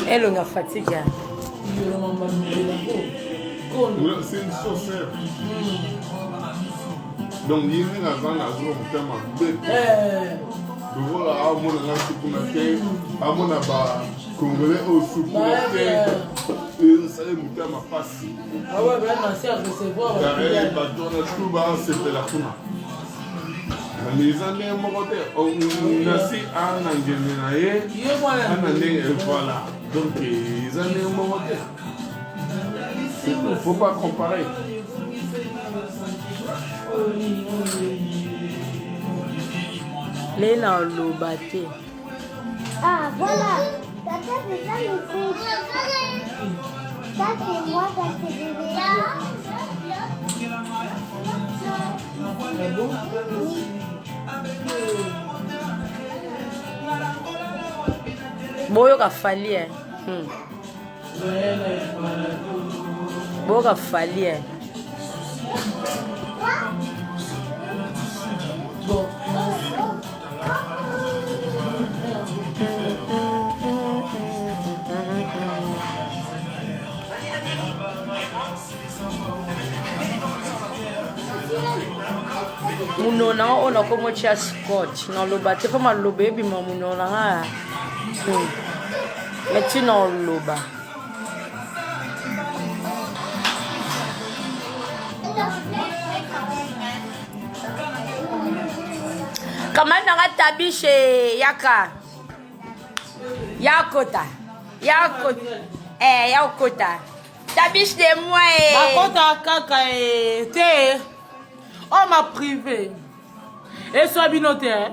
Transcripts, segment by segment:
Elonga fatigue. C'est une sorcière. Donc ye ndenge aza na azwa motema mabe lokola amona nga sukuna te amona ba congolais oyo sukuna te ezosali motema mpasi bato wana tu basepela kuna mais eza ndenge moko te nasi ana ngende na ye ana ndenge voilà donc eza ndenge moko te faut pas comparer. Lena oloba te. Ah, voilà. Tata, c'est ça le coup. Ça, c'est moi, ça, c'est bébé. Boyoka Fally eh. Hmm. Boyoka Fally eh. Munoko na nga oyo nakomotia scotch naloba te mpo maloba ebima munoko na nga hmm. Me ntina oloba kamani nanga tabishe yaka yakota yakota eh yakota tabiche de moi eh. Bakota kaka eh, te oh ma privé eswa bino te eh.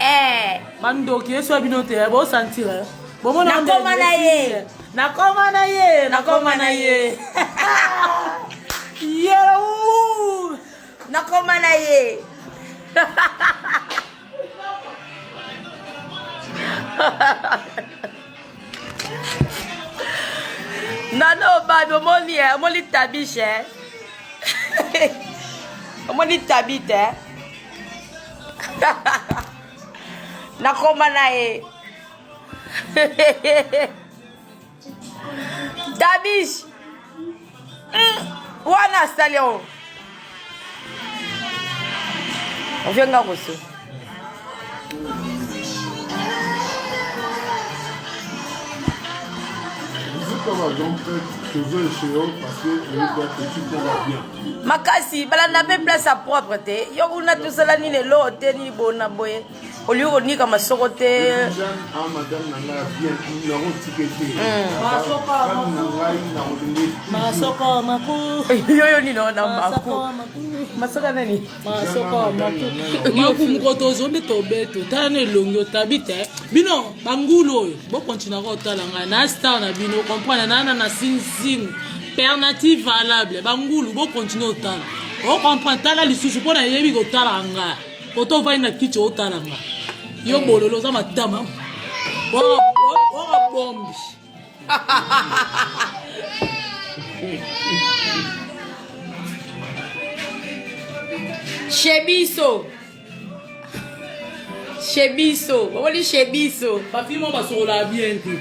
eh. Bandoki eswa bino te eh, bo sentir eh. Bomona nakoma na ye nakoma na ye nakoma na ye ye nakoma na ye nano obabi omoni eh, omoni tabiche eh. omoni tabi te nakoma na ye tabiche mm, wana asali yango ovenga koso Makasi balanda mpe place ya propre te yo kuna tosala nini eloko te nini bona boye olingi konika masoko te yoyo nini wana maku masoka nani maku mokoto ozombi tobeto tala na elongi otabi te bino bangulu oyo bokontinaka kotala ngai na star na bino comprendre nana na sinzing pernative valable bangulu bokontinue otala ocomprendre tala lisusu mpo nayebi kotala ngai koto ovandi na kiti otala nga yo eh. bololo oza matama oka bombi chez biso chez biso omoni chez biso bafilme oyo basokolaka bien te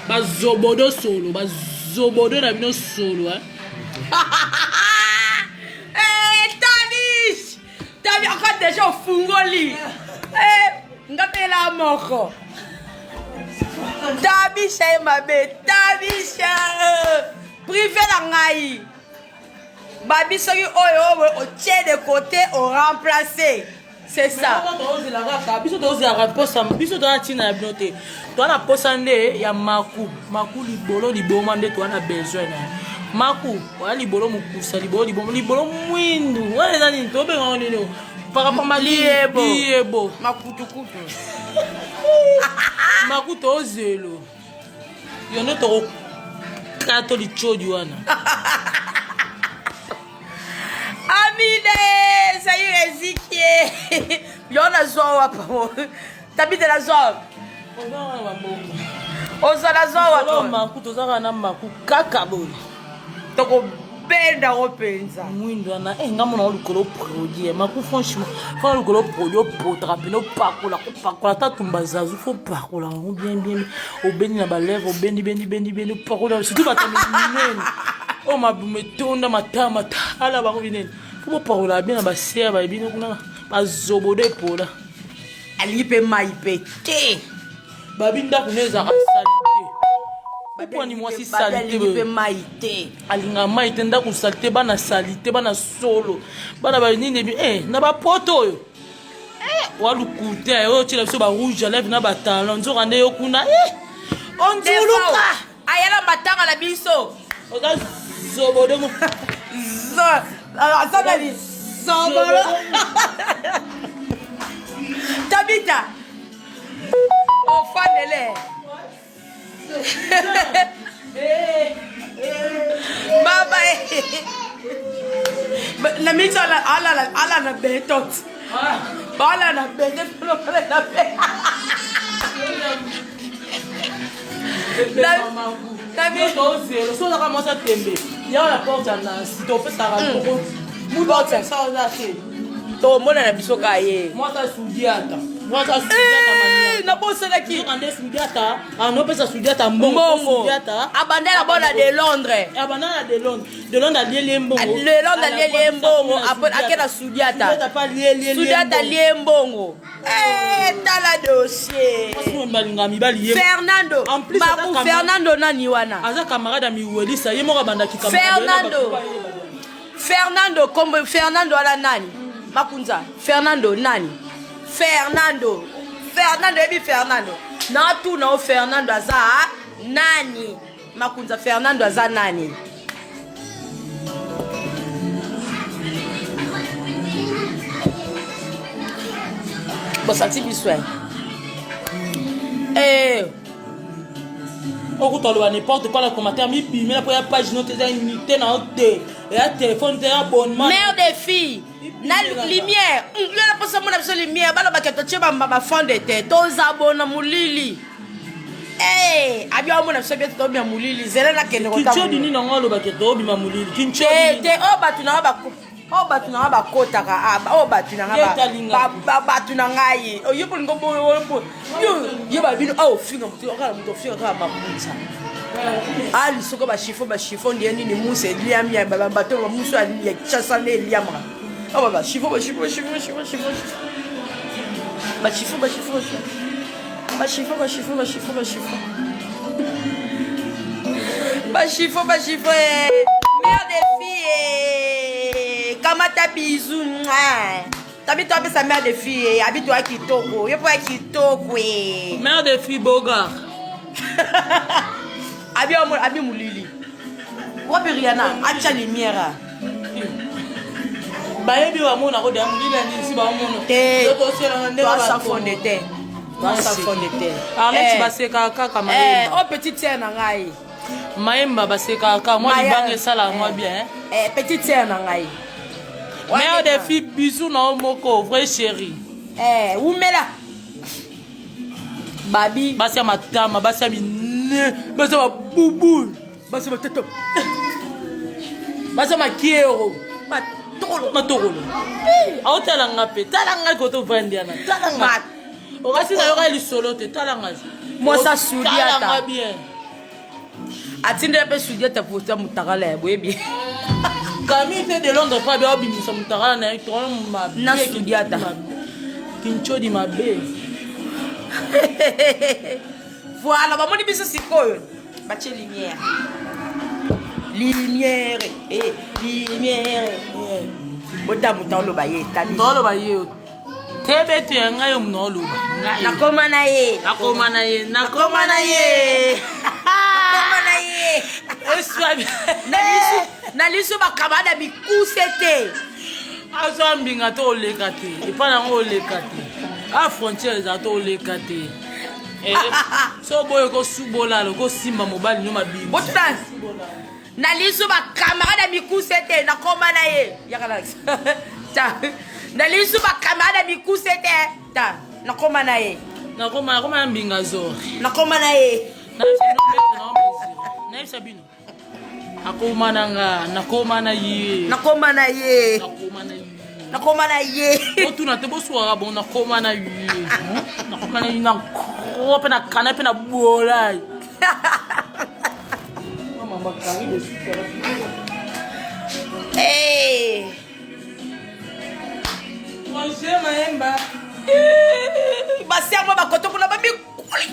bazobodo solo bazobodo na bino solo eh? eh, tanish Tabi aka deja ofungoli. Eh, nga mpe la moko. Tabisha ye mabe. Tabisha. Euh, privé na ngai. Babi soki oyo oyo otie de côté o remplacer. C'est ça. Tozela kaka biso tozelaka mposa biso toza ntina ya bino te toza na mposa nde ya maku maku libolo liboma nde toza na besoin na ye maku Wana libolo mukusa, libolo libolo, libolo mwindu. Wana eza nini? Tobenga ngo nini? Pakapamba liyebo. Liyebo. Makutukutu. Makutu ozelo. Yo nde toko kato lichodi wana. Amine, Zaire Ezekiel. Yo nazwa wapa. Tabite nazwa. Ozala zwa wapi? Maku tozaka na maku kaka boye. Tokobenda ngo mpenza. Mwindo wana eh nga mona likolo produit eh, maku franchement fa likolo produit opotaka mpena opakola kopakola ata tumba zazu fo opakola yango bien bien obendi na balèvre obendi bendi bendi bendi opakola surtout bato minene oyo mabumu etonda matama tala bango binene fo bopakola bien na basere babino kuna bazobodo epola Alingi mpe mai mpe te. Babi ndako ne ezalaka salite. Pwani mwasi salite. Alingi mpe mai te. Alinga mai te ndako salite bana salite bana solo bana ba nini eh na ba poto oyo. Eh walukute eh, oyo tiela biso ba rouge à lèvres na ba talon nzoka nde yo kuna eh onzuluka ayala matanga na biso. Oza zobodo mo. Zo aza na lizobolo. Tabita ofandele baba na miso ala na betot bala na bete na ozalaka mwasi ya tembe yawa na porte ya nansi topesaka porte tomona na biso ka ye mwasi asudiata eh, nabosanaki nde sudiata anopesa sudiata mbongo abandela bona de londres abandela de londres de londres alieli ye mbongo de londres alieli ye mbongo ake na sudiata sudiata alie mbongo Eh, tala dossier fernando maku fernando nani wana aza camarade ya miwelisa ye moko abandaki fernando fernando kombo fernando wana nani makunza fernando nani fernando fernando yebi fernando natuna o fernando aza nani makunza fernando aza nani bosati biso eh. okuta oloba n'importe quoi na commentaire mibimela mpo ya page no te eza unité na yo te eya telefone te ya abonnement mère de fille na lumière yo na posa mona biso lumière balobaka totie bafond de te toza bona molili eh, abi amona biso bien tobima molili zela nakende kinchodi nini yango alobaka tobima molili kinchodi te oyo bato na oyo bato na nga bakotaka ah, oyo bato na nga bato na ngai oh, yo bolingo yo babino awa ah, ofinga moto kaka moto ofinga kaka makunza ah lisoko bashifo bashifo ndiye nini musa eliami ya bato bamusu ya kinshasa nde eliamaka awa bashifo bashifo bashifo bashifo bashifo bashifo bashifo bashifo bashifo bashifo bashifo bashifo bashifo eh. mère de fille eh. kamata bisou tabi to apesa mère de fille eh. abi to ya kitoko ye mpo ya kitoko eh. mère de fille bogar abi abi molili wapi riana atya lumière bayebi bamona ko deya molili ya nini si bamona te toasa fonde te toasa fonde te arlette eh. basekaka kaka mayemba o eh, oh, petite sœur na ngai mayemba basekaka kaka mwa libanga esalaka mwa bien eh, petite sœur na ngai mère de fille bisou na yo moko vrai chéri wumela babi basi ya matama basi ya mine basi ya babubulu basi batoto basi ya makiero matokolo matokolo aotala nga mpe tala ngai koto ovandi yana tala nga okasi nayoka lisolo te tala nga mwasi asudiata bien atindela mpe sudiata pota motakala ya boyebi kami te de londres mpo abe abimisa motakala na ye tolo mabe na sudiata kinchodi mabe voilà bamoni biso sikoyo batie lumière lumière eh, lumière eh. bota moto oloba ye tabi oloba ye te beto ya ngai yo mono oloba nakoma na ye nakoma na ye nakoma na ye nakoma na ye na liso bakamada mikuse te azwa mbinga to oleka te epai nango oleka te a frontière ezala to oleka te eh, so oboyi okosubolala okosimba mobali no mabimi na liso bacamarade ya mikuse te nakoma na ye yaka ta na liso bacamarade ya mikuse te ta nakoma na ye nakoma na mbinga zori nakoma na ye. Nayebisa bino akoma na nga nakoma na ye nakoma na ye nakoma na ye nakoma na ye otuna te boswaka bon nakoma na ye nakoma na ye na kro mpe na kana mpe na bolai Hey. Bonjour Mayemba. Basi yango bakoto kuna bamikoli.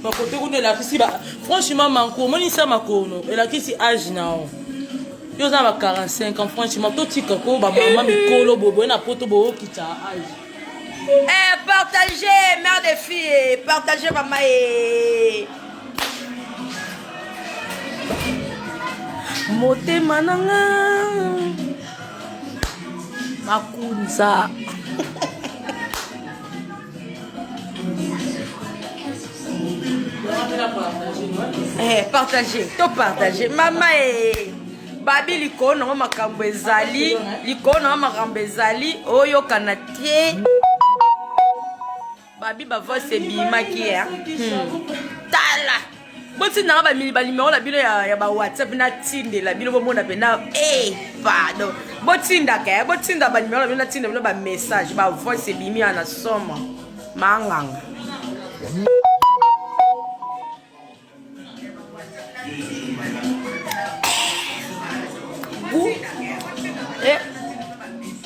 Bakoto kuna elakisi ba franchement manko omoni sa makono elakisi age na yo. Yo oza na ba 45 ans franchement totika ko ba mama mikolo boye na poto bookita age. Eh, partagez, mère de filles, partagez maman et motema na nga makunza Eh, partage to partage mama e eh. babi likolo nango makambo ezali likolo nango makambo ezali oyokana te babi bavoice ebimaki ya hmm. tala botindanga banimero na bino ya, ya bawhatsapp natindela bino bomona mpena e eh, pardon botindaka eh, botinda banimero na bino natinda bino bamessage bavoice ebimi ya na somo manganga Eh,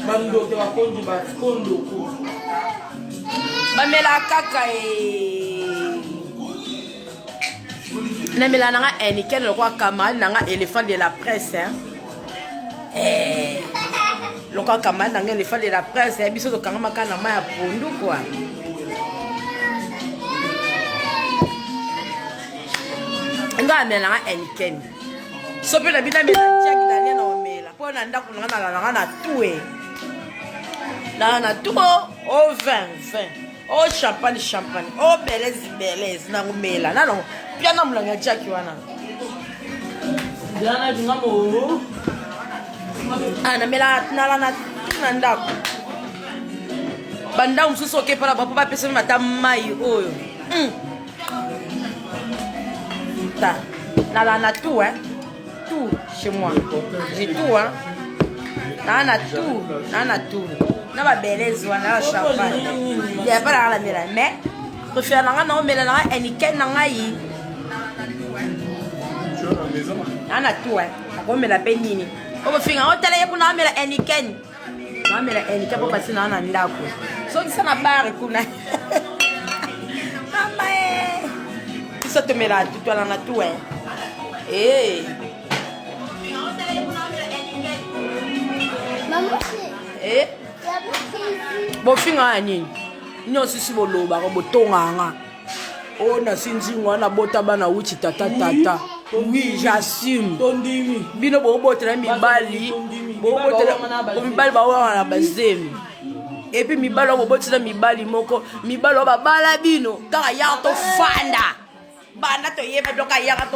bandoki bakondi bakondoko bamela kaka e namela nanga eniken lokola camarade nanga éléphant de la presse hein? eh, lokola camarade nanga éléphant de la presse eh, biso tokangamaka na mai ya pondu kua nga amela nanga eniken so mpe na bino amela jack daniel na omela mpo na ndako nanga nalala nanga na tue nala na tu o oh, vin vin o oh, champagne champagne o oh, belezi belezi nakomela nano pia na molangi ya jack wana ah, namela nala na tu na ndako bandako mosusu okepala bapo bapesami ata mai oyo hmm. Ta. Nala na tout, hein. Tout chez moi. J'ai tout, hein. Na na tout, na na tout. Na ba belaise wana, na champagne. Ya pas la mela, mais préfère na nga na omela na nga eniken na ngai. Na na tout, hein. Akomela pe nini? Okofinga otala ye kuna amela eniken. Namela elika mpo basi naa na ndako songisa na bare kuna mama e biso tomela tutwala na tu e eh. eh. bofinga ya nini nyonso isi bolobaka botongaka nga oyo oh, nasi nzingo wana bota bana wuti tata tata oui j'assume tondimi bino bobotela mibali bobotela mibali bawana na bazemi epuis mibali oyo bobotela mibali moko mibali oyo babala bino kaka yaka tofanda banda toyeba biloko yaka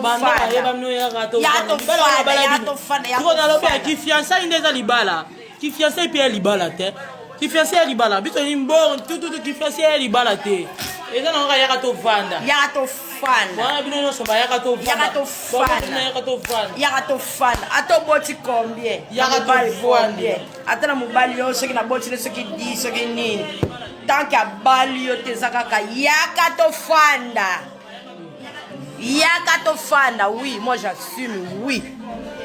tofandayatofandayatofanda kifiansai nde eza libala kifiansai mpe ya libala te kifianse ya libala biso ni mbongo tututu kifianse ya libala te eza na kaka yaka tovanda yaka tofanda wana bino nyonso bayaka tovanda yaka tovanda yaka tofanda ata oboti combien yaka tovanda ata na mobali yo soki naboti ne soki di soki nini tant que abali yo te eza kaka yaka tofanda yaka tofanda oui moi j'assume oui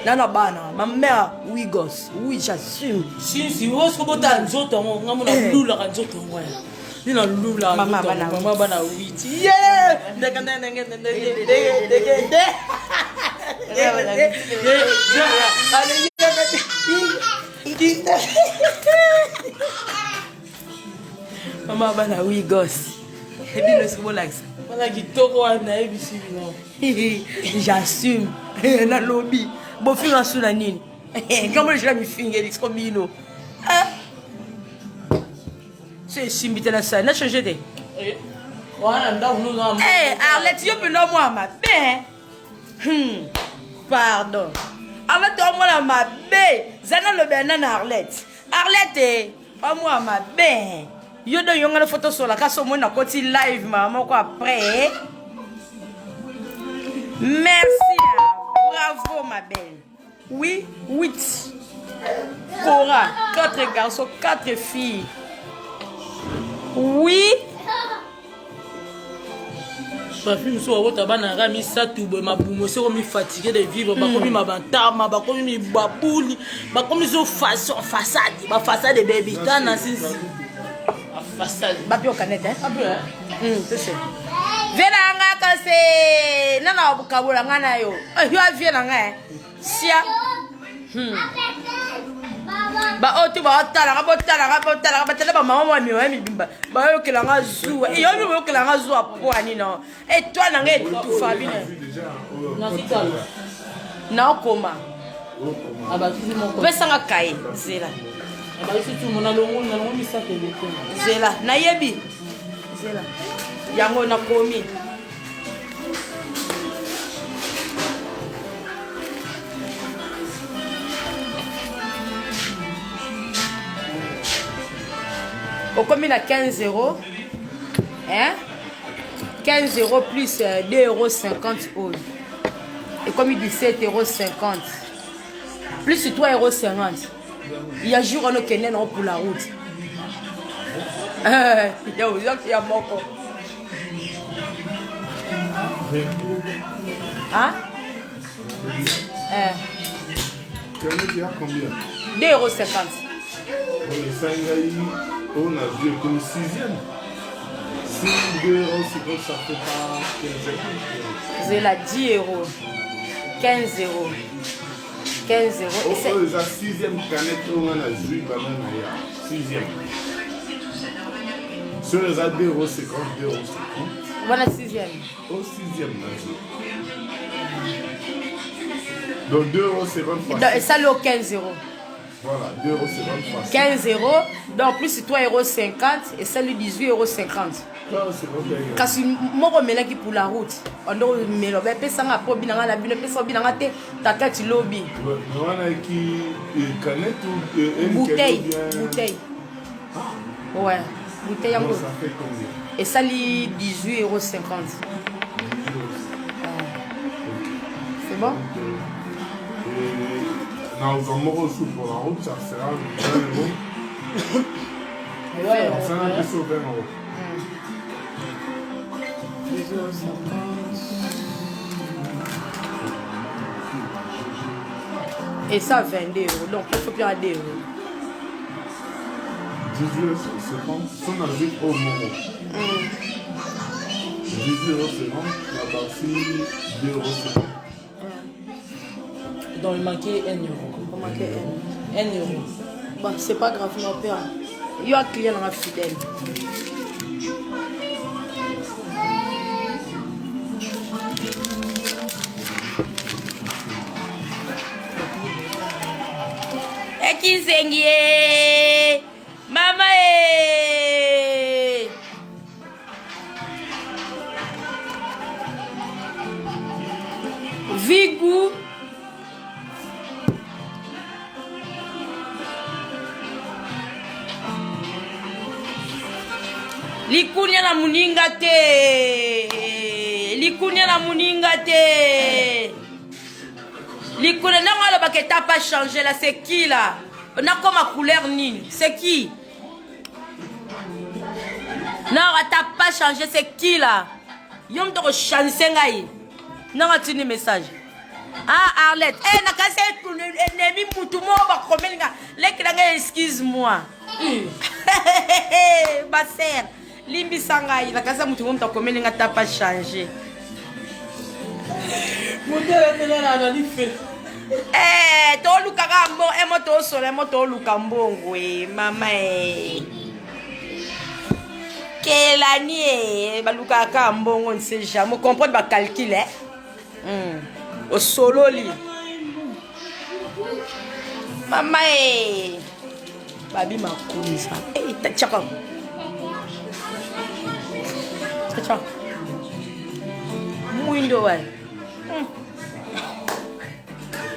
nana bana ma mère oui gosse oui j'assume si si osi kobota nzoto yango nga mona eh. lulaka nzoto yango ya ni na lula mama bana mama bana witi ye ndenge ndenge ndenge ndenge ndenge ndenge mama bana wi gos ebino soki bolakisa wana kitoko wana nayebisi bino j'assume nalobi bofinga su na nini ngambo deja mifingeli siko bino ah. so esimbi te nasali na change te eh, wana ndako eh, arlette yo mpenza mwa mabe Hmm, pardon arlette omona mabe zana lobela nana arlette arlette Omwa mabe. Yo do yonga na photo sola kasi omoni nakoti live mama moko après. Merci. Bravo ma belle. Oui, 8. Cora, 4 garçons, 4 filles. Oui. bafi mosusu babota bana yaka misato boye mabumu esi ekomi fatigue de vivre bakomi hmm. mabantama bakomi babuli bakomi so façon façade bafasade ebebi ta na sisi bafasade bapi okanete hmm, vie na nga kasi nana kabola nga na yo eh, yo avie na nga eh. sia hmm. baoyo te baotalaka botalaka botalaka batala bamama mwa mioya mibimba bayokela nga zuwa eh, yo boyokela nga zuwa pwani no etoile na nga etufa bino naokoma pesanga kaye zela zela nayebi zela yango nakomi okomi na 15 euros hein? 15 euros plus 2 euh, euros 50 oyo ekomi 17 euros 50 plus 3 euros 50 ya jour wana okende nango pour la route euh, ya moko Hein? Eh. 2,50 euros. On a vu comme sixième. Si 2,50 euros, ça fait pas 15 euros. Zela 10 euros. 15 euros. 15 euros. Oh, oh, la sixième canette, on a vu banane. Sixième. Sur les 2,50 euros, 2,50 euros. Voilà sixième. Au sixième, nazwi. Donc 2,50 euros fois. Donc, esali o 15 euros. Voilà, 2,50 euros fois. 15 euros, donc plus 3,50 euros, esali 18,50 euros. kasi moko omelaki pour la route ando omela bapesanga po binanga na bino epesa binanga te tata ti lobi bouteille bouteille ouais bouteille yango esali 18 euros 50 c'est bon nazwa moko su pour la route ça sera 20 euros osala biso 20 euros 18 euros 50 et ça 22 euros donc il faut bien 2 euros 18 euros 50 so nazwi oyo moko 18 euros 50 na parti 2 euros 50 Donc il manquait 1 euro. Il manquait 1. 1 euro. Bon, c'est pas grave, mon père. Il y a un client dans fidèle. Ekizengi ye mama e Vigu likunia na moninga te likunia na moninga te likunia ndenge alobaka eta pas change la c'est qui là nakoma couleur nini c'est qui non ata pas change c'est qui là yo moto okochange ngai ndenge atindi message ah arlette e eh, nakasi enemi mutu moko bakomeli nga leki na ngai excuse moi baser limbisa ngai nakasi mutu moko moto akomeli nga ta pas change Eh, tolukaka mbongo emo eh, tosola emo toluka mbongo e mama e kelani e balukaka kaka mbongo nse jamais comprendre bacalcule eh? mm. osololi mama e babi makunza hey, eh, tchaka tchaka mwindo wae mm.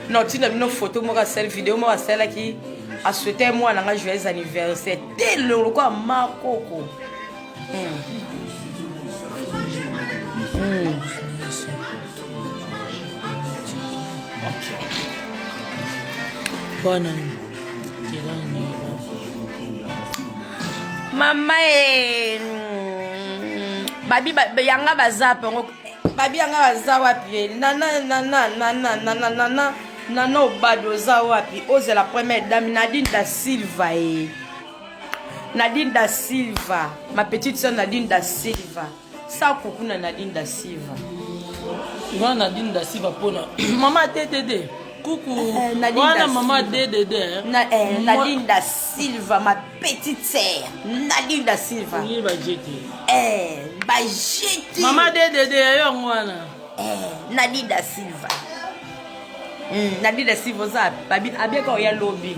non tinda bino photo moko asali video moko asalaki asouhaite mwana nga joyeux anniversaire te lokola makoko mm. Mm. Bwana mama e babi yanga baza pango babi yanga baza wapi e nana nana nana nana nana nana obabi oza wapi ozela première dame Nadine da Silva e Nadine da Silva ma petite soeur Nadine da Silva sa kuku na Nadine da Silva wana Nadine da Silva mpona mama DDD kuku eh, wana mama DDD eh. Na, eh, Nadine da Silva ma petite sœur Nadine da Silva oui, bajete eh, bajete mama DDD yango wana eh, Nadine da Silva Nadine da Silva oza abiaka oya lobi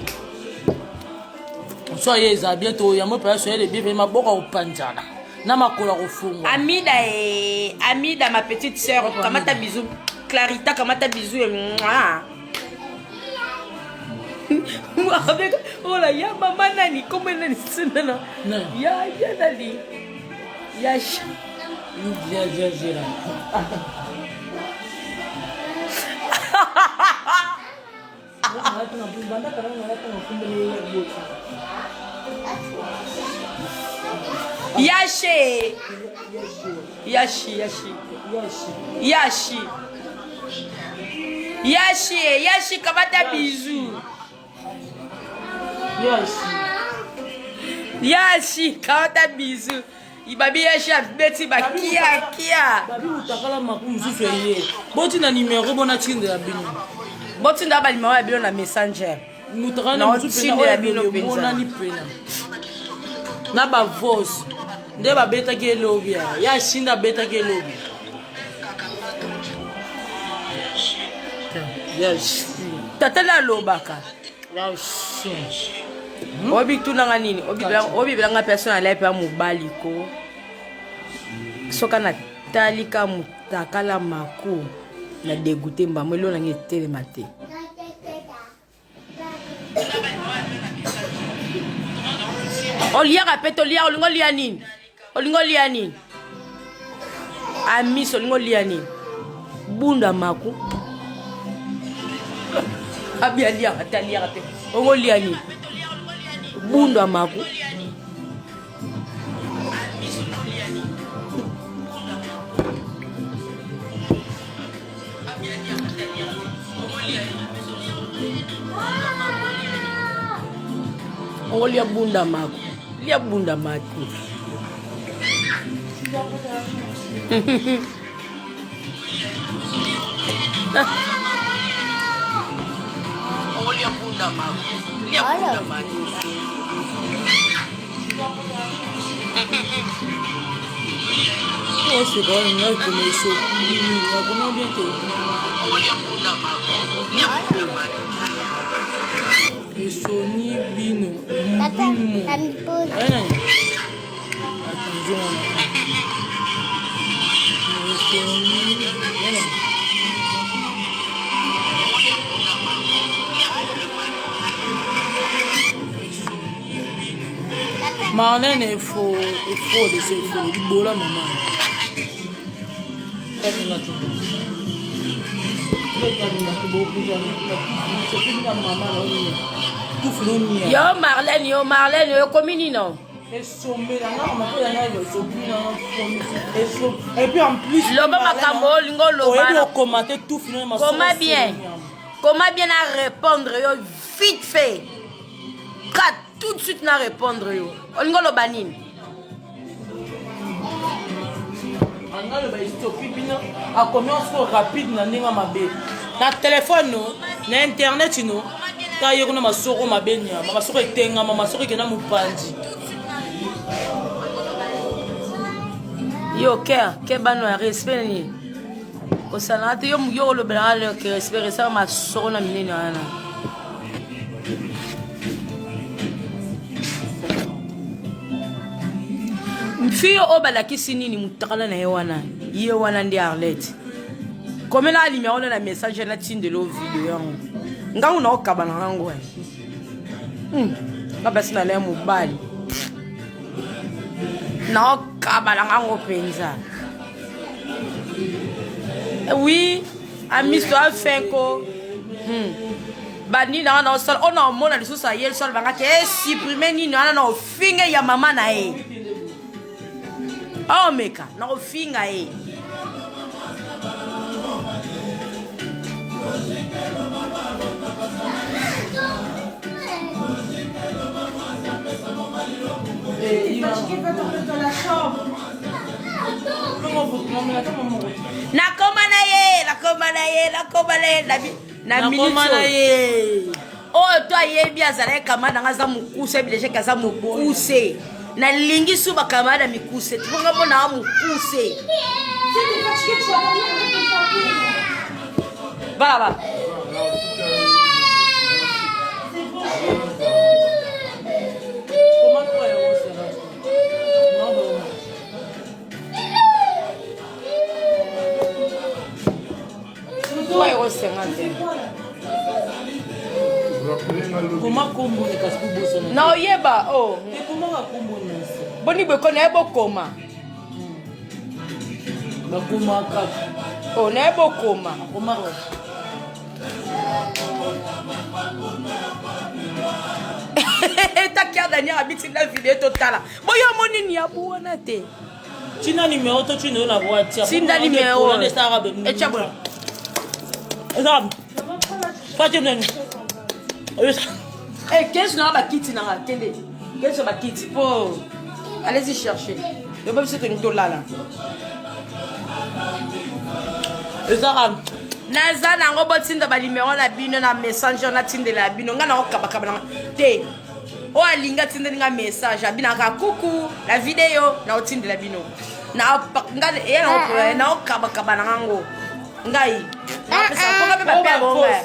so ye eza bien to yango mpenza soye le bien maboko akopanzana na makolo akofungwa amida e amida ma petite sœur kamata bisou clarita kamata bisou e mwa ola ya mama nani kombo nani sinana ya ya nani ya ya ya ya Yashi Yashi Yashi Yashi Yashi Yashi kamata bisou Yashi Yashi kamata bisou Babi Yashi abeti ba kia kia. Babi mutakala maku mususu eye. Botinda numero bona tindela bino. Botinda ba numero ya bino na messenger. Mutakala na mususu pena bino penza. Pena. Na ba voice nde babetaki elobi ya ya shinda abetaki elobi. Yes. Tata na alobaka. Hmm? Oyebi tunanga nini? Obibela nga personne alai mpe ya mobali ko. Soka na tali ka mutakala mako na degoute mbamo elo nanga etelema te. Oliaka pe tolia olingi olia nini? Olingi olia nini? Amis olingi olia nini? Bunda maku. Abi aliaka te aliaka te. Olingi olia nini? Bunda maku. Olia bunda maku. Lia bunda maku. Olia bunda maku. Lia bunda maku. Oseka oyo ngai koma esopi nakoma bien te esoni bino bino nani Marlène efo efo de se efo libola mama yo Marlène yo Marlène okomi nino Loba makambo olingi oloba. Koma bien. Koma bien na répondre yo vite fait. Ka tout de suite na répondre yo. Olingi oloba nini? Anga loba estopi bino akomi osiko rapide na ndenge mabe na telefone no na internet no ta ye kuna masoko mabe nyama masoko etengama masoko ekenda mopanzi yo ker ke bano ya respect nini kosalanga te yo yo olobelanga leo ke respect resaka masoko na minene wana mfiyo oyo balakisi nini motakala na ye wana ye wana nde arlette komela nimero na na message natindela o video yango ngango naokaba na ngango nga basi na laya mobali naokaba na ngango mpenza oui amiso afenko. Hmm. Banini wana osala oyo na omona lisusu aye lisusu alobanga ke eh, supprime nini wana na ofinge ya mama na ye. Omeka na ofinga ye. Nakoma na ye, nakoma na ye, nakoma na ye, na minute na ye. Oyo to ayebi azalaki camarade nanga aza mokuse, ayebi deja ke aza mokuse. Nalingi su ba camarade ya mikuse, tiponga mpo na mokuse. Bala bala. Koma kombo ni kasi kubosana. Na oyeba oh. Ekomaka kombo nasi. Boni boye na ye bokoma. Bakoma kaka. Oh, na ye bokoma. Koma. Takia Daniel abiti na video totala. Boyo omoni nini ya buwana te. Tinda numero to tinda yo na WhatsApp. Tinda numero. Etia boye. Eza. Fati nani? Eh, qu'est-ce na bakiti na nga kende. Qu'est-ce bakiti po. Allez-y chercher. Yo biso tolingi tolala. Ezaka naza nango botinda banimero na bino na messenger natindela ya bino ngai nakokabakaba nanga te oyo alingi atindeli nga message abinaka kuku na video naotindela bino naokabakaba na ngango ngai napesa mpe bapea bonga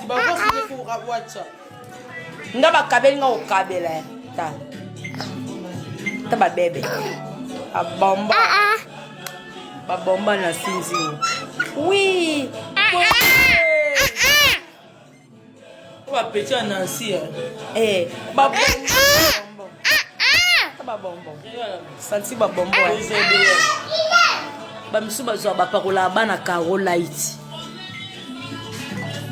nga bakabeli nga kokabela ta ta babebe abomba babomba na sinzi oui bapeti ya nancy eh, babombo santi babombo bamisusu bazwa bapakolaka bana caro light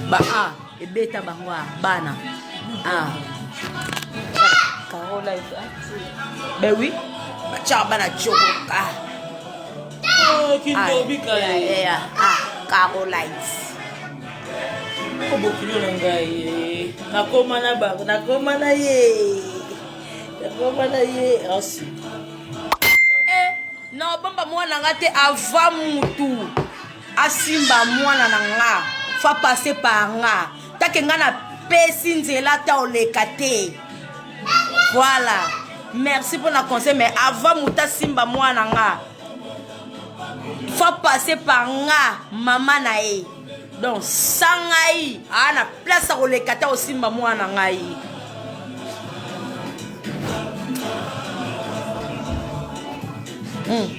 ba a ebeta bango a bana a caro light ben oui batyaka bana cokoka kindobika caro light kobokilo na ngai nakoma na bango nakoma na ye nakoma na ye asi eh, na obomba mwana nga te avant mutu asimba mwana na nga fa passe par nga take nga napesi nzela ata oleka te voilà merci mpona conseil mais avant moto asimba mwana nga fa passe par nga mama na ye donc sa ngai aa na place ya koleka te osimba mwana ngai mm.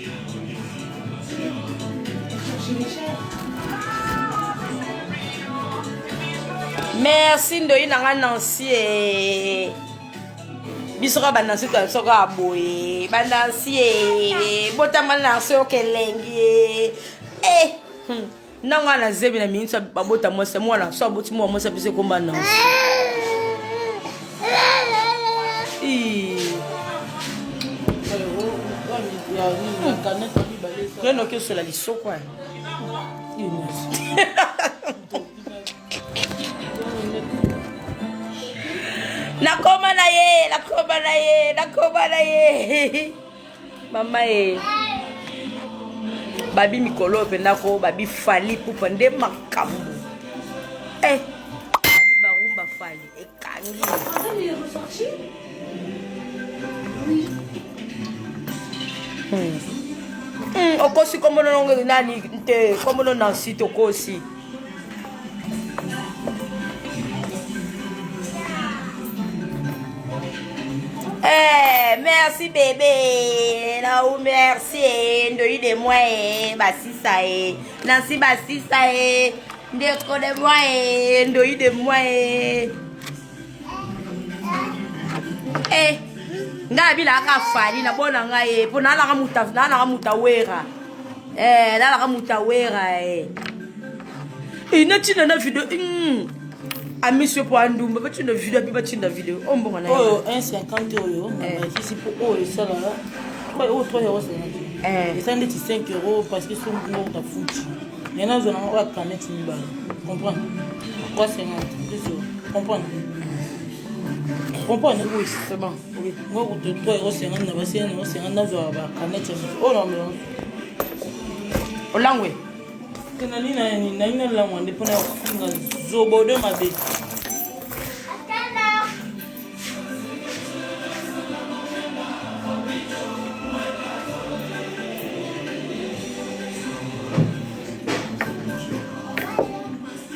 Merci ndoyi na nga Nancy eh. Biso kaka ba Nancy to biso kaka boye. Ba Nancy eh. Botama Nancy okelengi eh. Eh. Hmm. Na nga na zebi na mingi babota mwasi mwana so aboti mwa mwasi biso ekomba Nancy. Reno okiosola lisoko nakoma na ye nakoma na ye nakoma na ye mama ye babi mikolo oyo mpenza ko babi fali pupa nde makambo eh, babi barumba fali ekangi hmm. Hmm, okosi kombono nongo nani te kombono nansi tokosi Eh, merci bébé. Là où merci. Ndoyi de moi eh, basisa eh. Nancy basisa eh. Ndeko de moi eh, ndoyi de moi eh. Eh, ngai abilaka fali na bona ngai eh, po nalaka muta nalaka muta wera. Eh, nalaka muta wera eh. Ina tina na video. Mm. Amisi yo mpo andumba batinda video api batinda video oyo mbongo na oyo 1,50 oyo nabakisi mpo oyo esala oyo 3 euro 50 esala ndeti 5 euro parce que soki ngo tafuti mais nazwa nango oyo canette mibale comprendre 3,50 plus comprendre comprendre oui c'est bon oui ngo kutu 3 euro 50 na basi 1 euro 50 nazwa ba canette oyo na melongo olangwe Te nali nali nalangwa nde mpona kofinga zobodo mabe.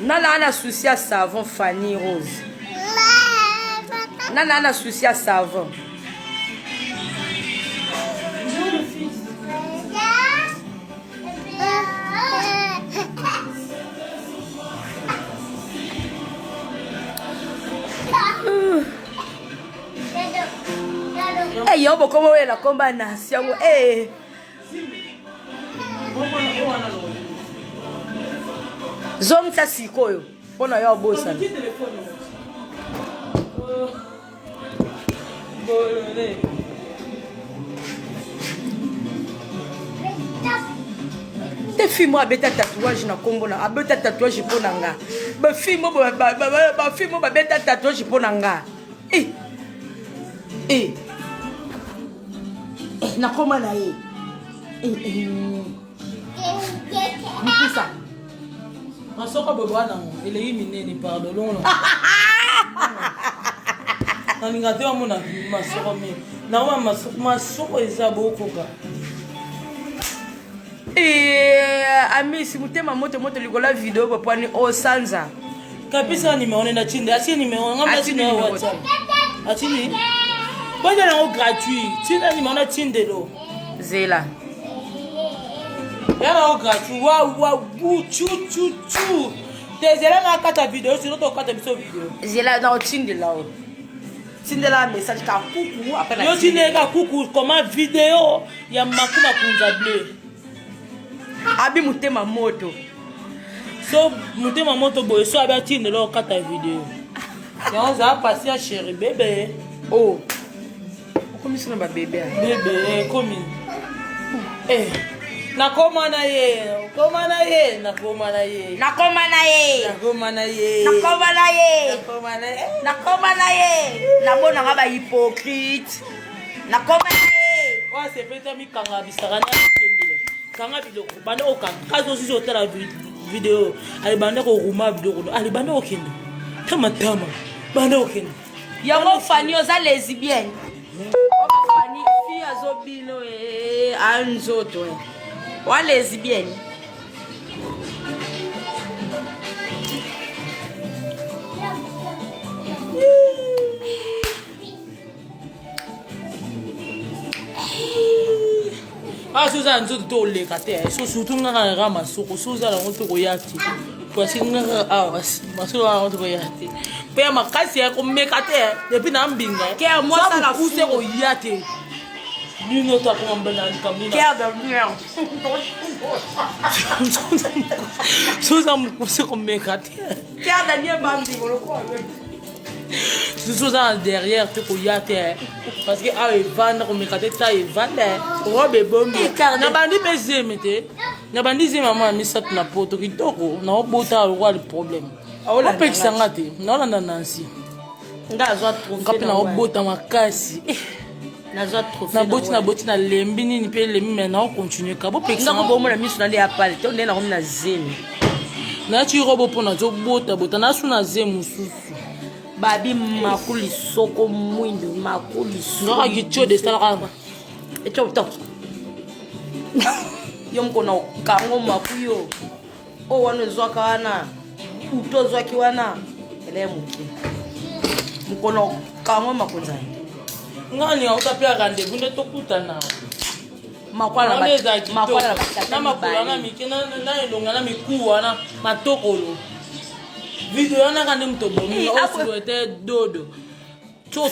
Nana na souci ya savon Fanny Rose. Nana na souci ya savon. Hey, yo bokoma oyela komba nasi yango hey. Zongisa sikoyo mpo na yo obosana. Te fille moko abeta tatouage na kombo na abeta tatouage mpo na nga bafille moko bafille moko babeta tatouage mpo na nga e e nakoma na ye mikusa masoko bobo wana ngo eleki minene pardon longo nalinga te bamona masoko mingi naoma masoko masoko eza bokoka eh, amisi motema moto moto likolo ya video bopwani osanza kapesa nimero nde natindi atie nimero nga natindi na whatsapp atindi boza nango gratuit tinda nimero natindelo zela ya nango gratuit wawa bu chu chu chu te zela na kata video sino tokata biso video zela na otindela o tindela message ka kuku après yo tindela ka kuku comment video ya maku makunza bleu abi motema moto so motema moto boye so abi atindela okata video yango zala pasi ya chéri bebe oh okomisi na babebe bebe ekomi eh, nakoma na ye okoma na ye nakoma na ye nakoma na ye nakoma na ye nakoma na ye nakoma na ye nakoma na ye namonanga bahypocrite nakoma na ye oyo asepeli mikanga bisaka na kendele kanga biloko banda okanga kasi osisi otala video ale banda koruma biloko ale banda okende tama tama banda okende yango fani oza lesbienne fani fi azobino eh, a nzoto eh. wa lesbienne awa soki oza na nzoto to oleka te eh. so surtout nga kaka kaka masoko so oza nango te koya te poasi nga kaka awa masoko yango te koya te mpe ya makasi ya komeka te eh. epuis na mbinga mokuse koya te bino to akoma mbela likambo so oza mokuse komeka te susu oza na derrière te koya te eh. parce que awa evanda komeka te ta evanda eh. robe ebombi nabandi mpe zemi te nabandi zemi ya mwana misato na poto kitoko naobota lokola le problème opekisa nga te naolanda nansi nga mpe naobota makasi eh. naboti naboti nalembi nini mpe elembi me naocontinue ka bopekisangabomona miso na nde ya pale te nde nakomi na zemi nayaki robo mpo nazobotabota nasu na ze mosusu babi maku lisoko mwindu maku lisokaka kitiode esalaka etioto yo moko na okango maku yo oyo wana ezwaka wana uto ozwaki wana eleye moke mokolo kango makonza nga alinga kuta mpe ya rendez-vous nde tokutana makwala na makolo na mike na elonga na mikuwa na matokolo video wana ka nde moto obomi osilwete dodo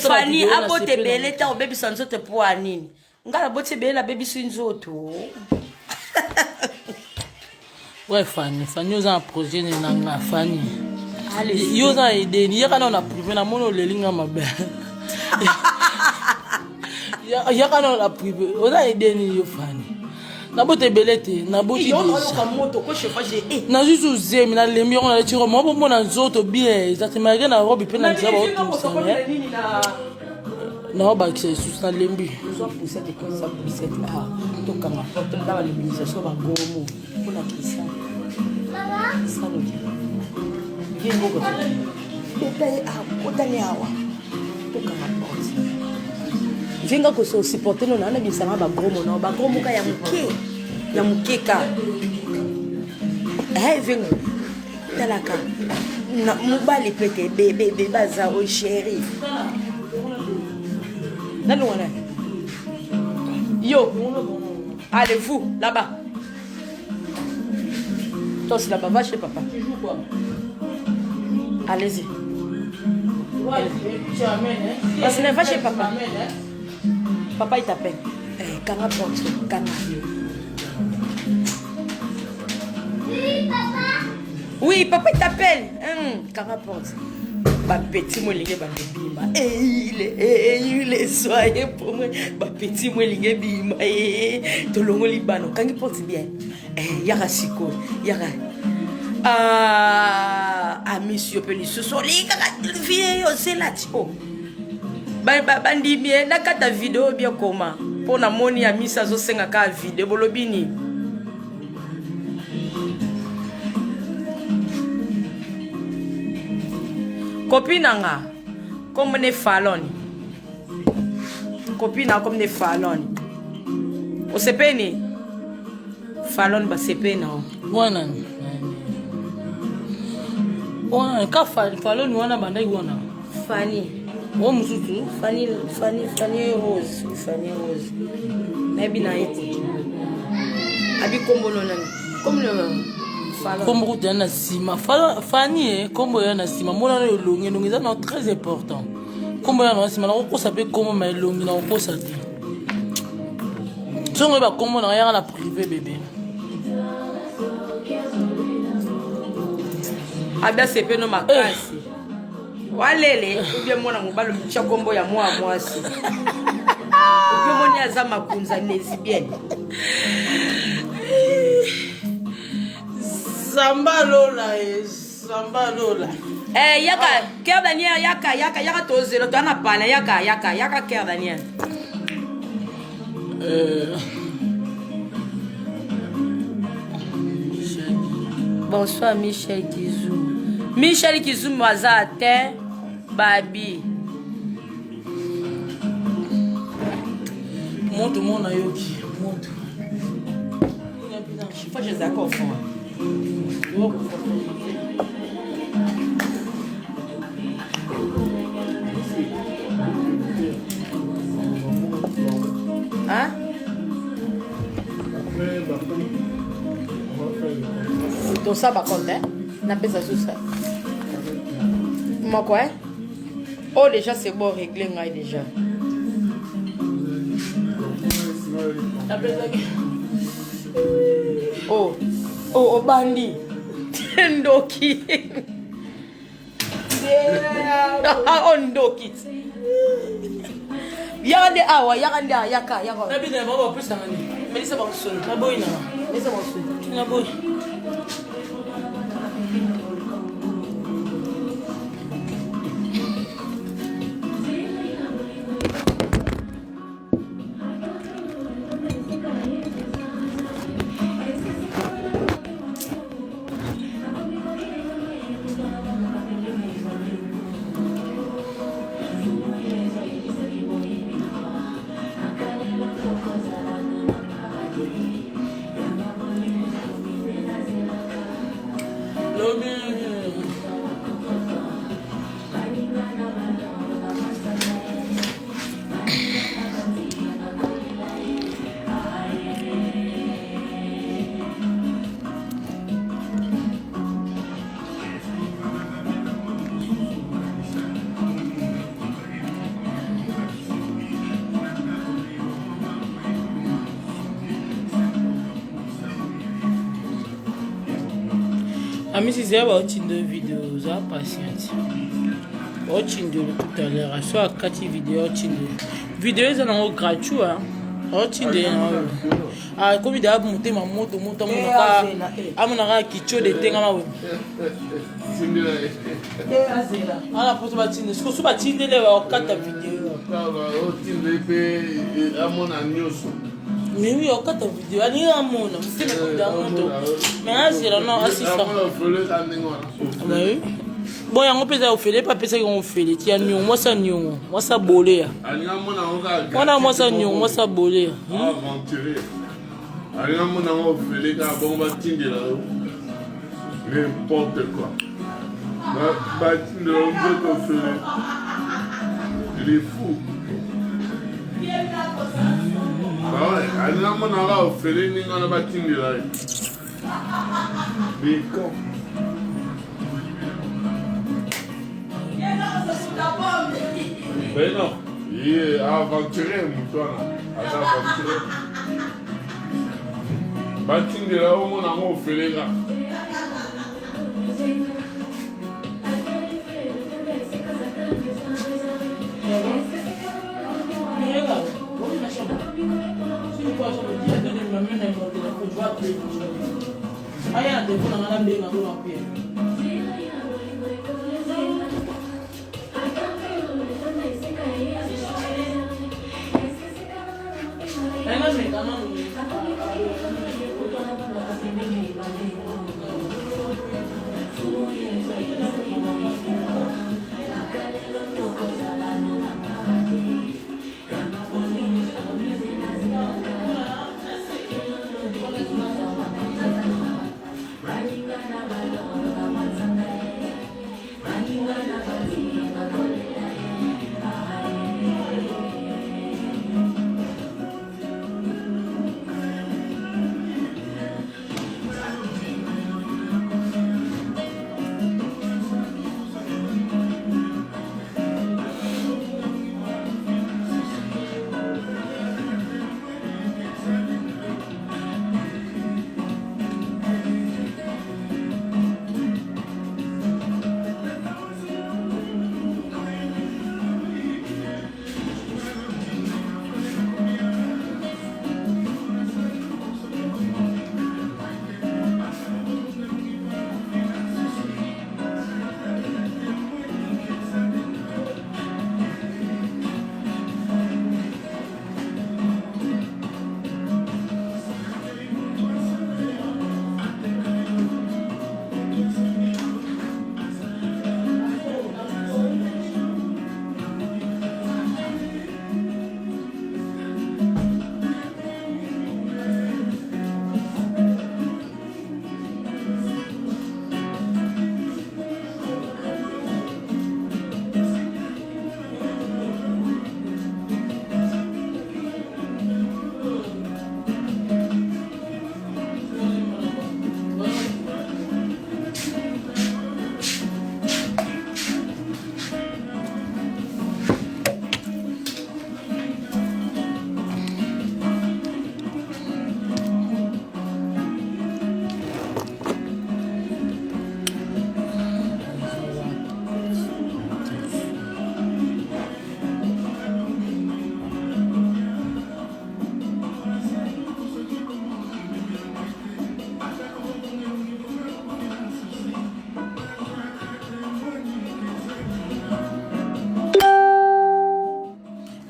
fani abota ebele ntango obebisa nzoto mpo ya nini Nga na boti ebele na bebisi nzoto. Ouais Fanny, Fanny oza na projet nini na nga Fanny. Yo oza na edeni, yaka nao na privé, namoni oleli nga mabe. Yaka nao na privé, oza na edeni yo Fani. Nabota ebele te, naboti deja. Nazwi su zemi, nalembi yango naleti robe, mwa bomona nzoto bien, eza te malgré na robe mpe na nzela baotungisa mais naobakisa lisusu nalembi. Ozwa poussette ekozisa poussette ah tokanga porte na ba luminisation ba gomo mpona Christian. Sanoki. Viens ngoko. Beta ye awa, kotani awa. Tokanga porte. Venga ko so supporter no na na bisanga ba gros mono, ba gros moka ya moke. Ya moke ka. Eh venga. Talaka. Na mobali pete bebe bebe aza o chéri. Nani wana? Yo. Allez vous là-bas. Toi c'est là-bas, va chez papa. Tu joues quoi? Allez-y. Ouais, tu amènes, hein? Parce que va chez papa. Papa il t'appelle. Eh, kanga porte, kanga. Oui, papa. Oui, papa il t'appelle. Kanga porte. Bapeti mo elingi ebanda ebima eile eile soye po mwe bapeti mo elingi ebima e tolongoli bana okangi porte bien eh, yaka sikoyo yaka ah, amisi yo mpe lisusu olingi kaka vie ozela ti o oh. Bandimi ye nakata video bien koma mpo namoni amisi azosenga kaka video bolobi nini? Kopi na nga kombo ne Falon, kopi na kombo ne Falon, osepeni Falon basepeni na wana wana ka Falon wana bandaki wana Fanny o mosusu Fanny Fanny Fanny Rose Fanny Rose nayebi na ye te abi kombo no nani kombo no Falon kombo kutu ya na nsima Fanny e kombo ya na nsima monana elongi elongi eza na très important kombo ya na nsima nakokosa mpe kombo ma elongi nakokosa te songo oyeba kombo na yaka na privé bebe abi asepe no makasi walele obie mwana mobali omitya kombo ya mwa mwasi obie omoni aza makunza lesbienne Zamba lola e zamba lola. Eh, yaka Cœur Daniel, yaka yaka yaka tozelo toa na pala yaka yaka yaka Cœur Daniel. Bonsoir Michel Kizumu. Michel Kizumu aza te babi. Moto mona yoki moto. Faut que je les accorde. Hein? Après, bah, on va faire le Tout ça, par contre, hein? Napesa susa. Moko, hein? Oh, déjà, c'est bon, réglé, ngai, déjà. Oh, oh, obandi. Ndoki. Oh, ndoki. Yaka nde awa, yaka nde awa, yaka, yaka. Nabina bango bapesanga nini? Melisa bango Naboyi na. Melisa bango Naboyi. Amisi zela baotindo video oza patiente. Baotindelo tout à l'heure so akati video aotindelo. Video eza nango gratuit hein. Aotindelo nango. Akomi ah, deja motema moto moto amonaka amonaka kitio de tengama boye. Ana poto batinde sikoyo so batindele bakata video. Otindeli mpe amona nyonso. Mais oui, okata video alingi amona motema ekoda moto mais azela no asisa bon yango mpe eza ofele mpe apesaki yango ofele ti ya niongo mwasi ya niongo mwasi ya boleya wana mwasi ya niongo mwasi ya boleya alingi amona yango ofele kaka bongo batindela yo n'importe quoi batindela yo nzoto ofele il est fou alingi amona kaka ofele ndenge wana batindela ye biko Mais non, il est aventurier, moto wana. Aza aventurier. Batindela yo omona yango ofele kaka. Aya na telefone na ngai nabenga ngo na pierre.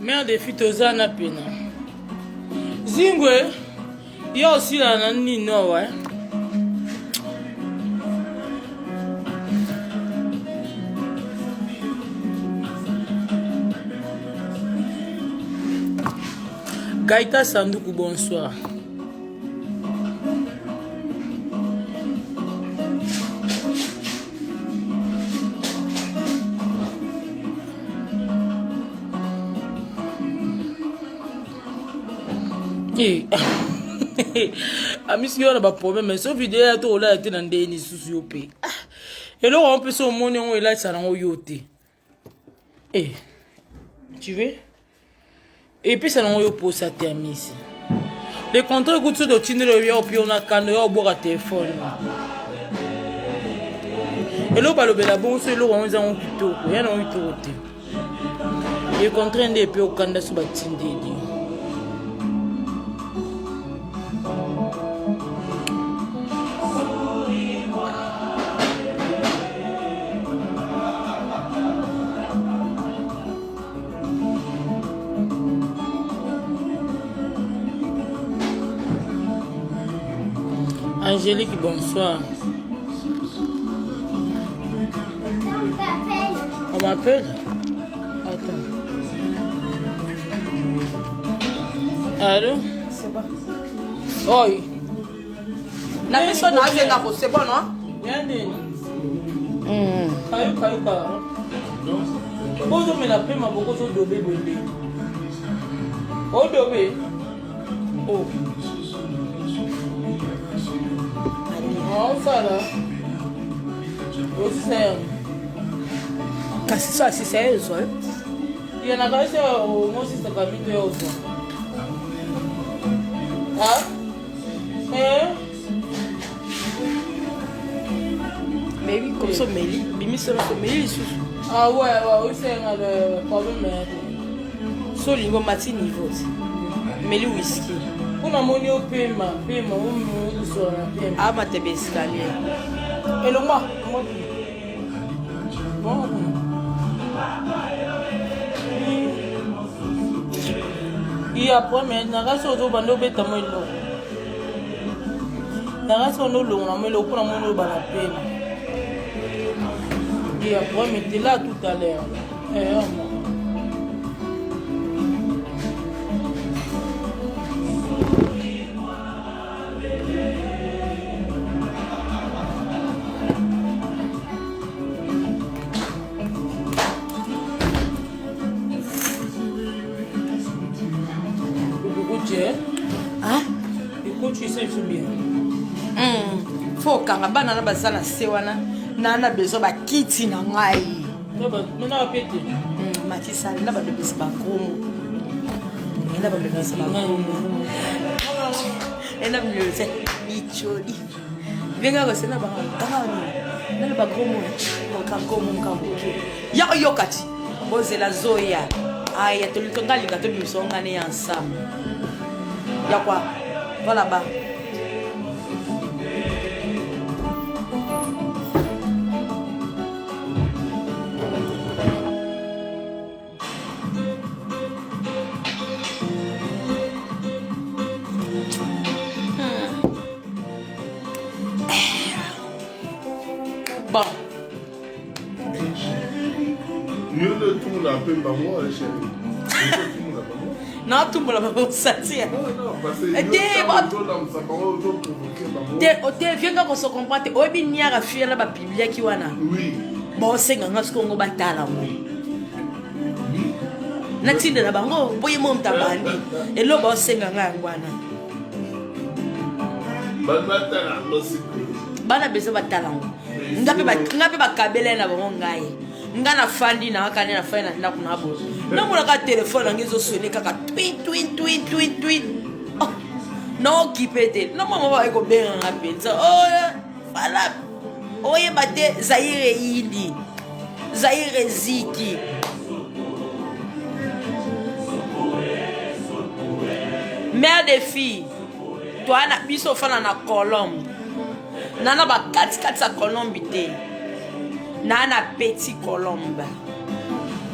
Mère de fille toza na pena zingwe yo osila na nini awa eh? Gaïta Sanduku, bonsoir. Amisi yo na ba problème mais so video ya to olala te na ndenge lisusu yo mpe ah, eloko yango mpe so omoni yango elatisa nango yo te eh, tu veux epesa nango yo posa te amisi le contraire ekuti soki otindeli oyo ya opio na kando ya obwaka telefone. Eloko balobela bongo so eloko yango eza yango kitoko ya nango kitoko te. E contraire nde epe okanda so batindeli. Angélique, bonsoir. On m'appelle Attends. Allô C'est bon. Oi. Na biso na azenga ko c'est bon non? Yande. Kayoka yoka. Ozomela mpe maboko ozodobe boye nde. Odobe. Oh. Osala. Osisa yango. Kasi so asisa ye ezwa yo. Ye nakanisi omosisaka mito ya ozwa. Ah? Eh? Mais oui, comme ça, Méli, bimisa na Méli lisusu. Ah ouais, ouais, oui, c'est un problème. So olingi omati niveau ti. Meli whisky. Mpo namoni yo pema, pema, ozosola na pema. Amata ba escalier. Elongwa, elongwa. Bon. Iya, premier, nakasi ozobanda obeta mwa eloko. Nakasi wana olongola mwa eloko mpo namoni obana pema. Iya, premier, t'es là tout à l'heure. Eh, oh, Fo okanga bana na baza na se wana na na besoin bakiti na ngai matisali na balobisa bakomo na balobisa bakomo ena bilobisa bicholi ndenge kosena bango nalo bakomo kakomo nkamoke ya oyoka ti bozela zoya aya tolinga nga linga tobimisa nga ne ya ensemble ya kwa voilà ba Bon. Yo nde otumbola mpe bango chérie. Natumbola bango sati. Te vieux nga koso comprendre te oyebi niara fille na bapibliaki wana bosenga nga sikoyo ngo batala ngo natindela bango mpo ye mo moto abandi eloko baosenga nga yango wana bana besoin batala yango nga mpe bakabela na bango ngai nga nafandi na kaka nde nafandi na ndako na boye namonaka telefone yango ezosone kaka twin twin twin twin twin oh, naokipe te namama baye kobenga nga mpenza oyo fala oyeba te zaire eyindi zaire eziki mère de fille toa na biso ofanda na colombe nana bakatikati ya colombe te naa na petit colombe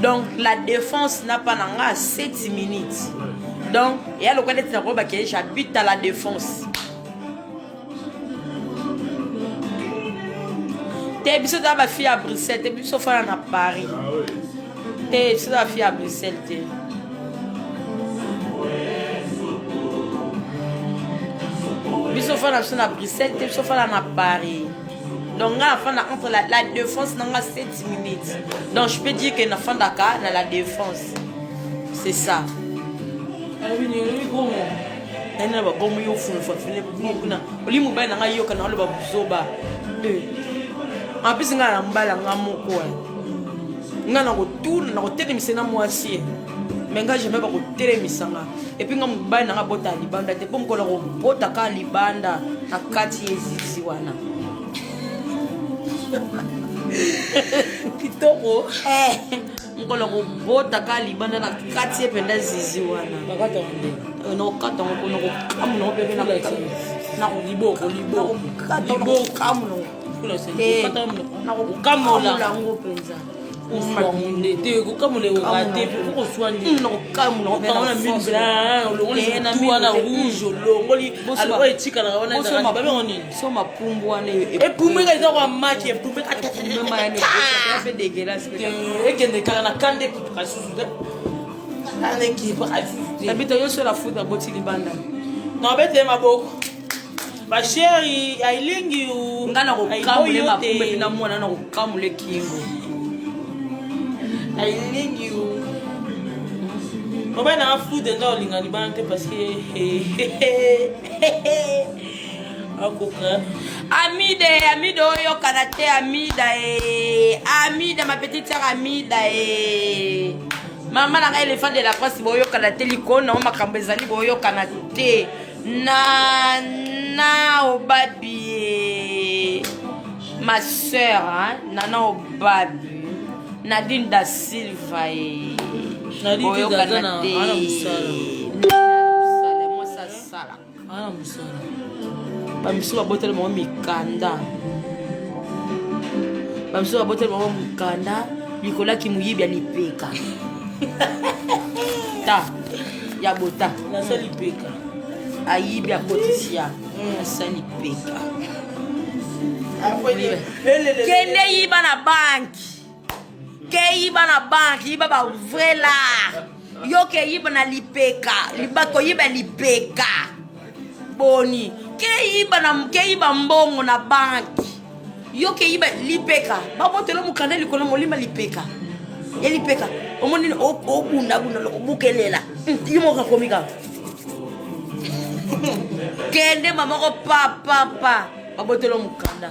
donc la défense na pa na nga 7 minutes donc eya lokola neti nakoloba ke j'habite à la défense te biso toza bafille ya bruxelles te biso ofanda na paris te biso toza bafille ya bruxelles te biso ofanda biso na bruxelles te biso ofanda na paris donc nga nafanda entre la, la défense na nga 7 minutes donc je peux dire que nafandaka na la défense c'est ça nani na bagomo yo ofunufafune kuna oli mobali na ngai yoka na oloba buzoba eh. en plus ngai na mobali nga moko eh. ngai nakotuna nakotelemisa na mwasi eh. me ngai jamais bakotelemisa nga epuis ngai mobali na ngai abota libanda te mpo mokolo akobota kaka libanda na kati ye zizi wana. Kitoko. Eh, mokolo kobota kaka libanda na kati ye mpenza zizi wana. Bakata nde. Eh, nakokata yango mpo nakokamuna yango mpe Liboko, liboko. Liboko. Te. Nakokamola. Nakokamola yango mpenza. Oswa te, kokamola ekoka te, po koswa nde. Nakokamola yango Okanga na minu mpena, olongoli Te, na mutu minu wana te. rouge, olongoli Bosoma- oyo etikalaka wana ezalaka Bosoma- babengo nini? so mapumbu wana Epumbeka eza kwa maki, epumbeka mpe dégueulasse Te, ekende kaka na kanda ekipaka susu te. Kanda ekipaka susu te. Tabita yo so la foudre aboti libanda. Na obetele maboko. Basheri ailingi u. Nga nakokamula mapumbu epi na mwana nakokamula ekingo. Ailingi u. Mobali nanga foudre nde olinga libanda te parce que akoka. Amide, Amide oyokana te Amida e. Amida ma petite sœur Amida e. Mama na ngai éléphant de la presse boyokana te likolo nango makambo ezali boyokana te. Na na obabi e. Ma sœur hein, Nana Obabi. Nadine da Silva e. Nadine Boyokana aza na- te. ana mosala. Ana mosala, mwasi asala. Ana mosala. Bamisusu baboteli bango mikanda, bamisusu baboteli bango mikanda likolaki moyibi ya lipeka ta ya bota. Nasa lipeka. Ayibi akotisi ya asa lipeka. Kende yiba na banki, ke yiba na banki, yiba ba vrai lar. Yo ke yiba na lipeka, liba koyiba lipeka boni? Ke yiba na, ke yiba mbongo na banki. Yo ke yiba lipeka, babotela mokanda likolo molima lipeka ya lipeka. Omoni obundabunda obukelela yo moko akomi kaka kende mamoko pa pa pa babotela mokanda,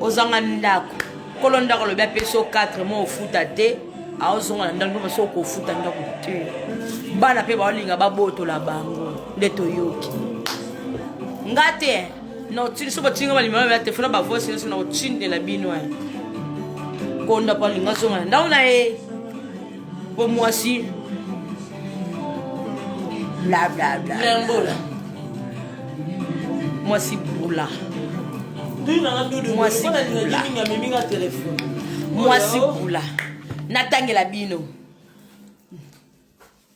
ozanga ndako. Kolo ndako alobi apesi yo 4 mois ofuta te, aozonga na ndako mpo soki okofuta ndako te, bana mpe baolinga babotola bango. Nde toyoki nga te na otindi so batinga balimama ya telefone, bavoice nyonso na otindela bino. Konda mpo alinga azonga na ndako na ye mpo mwasi bla bla bla. Lembola. Mwasi bula. Dudu nanga dudu. Mwasi Mpona bula. linga mingi amemi nga telefone. Mwasi Oyo. bula. Natangela bino,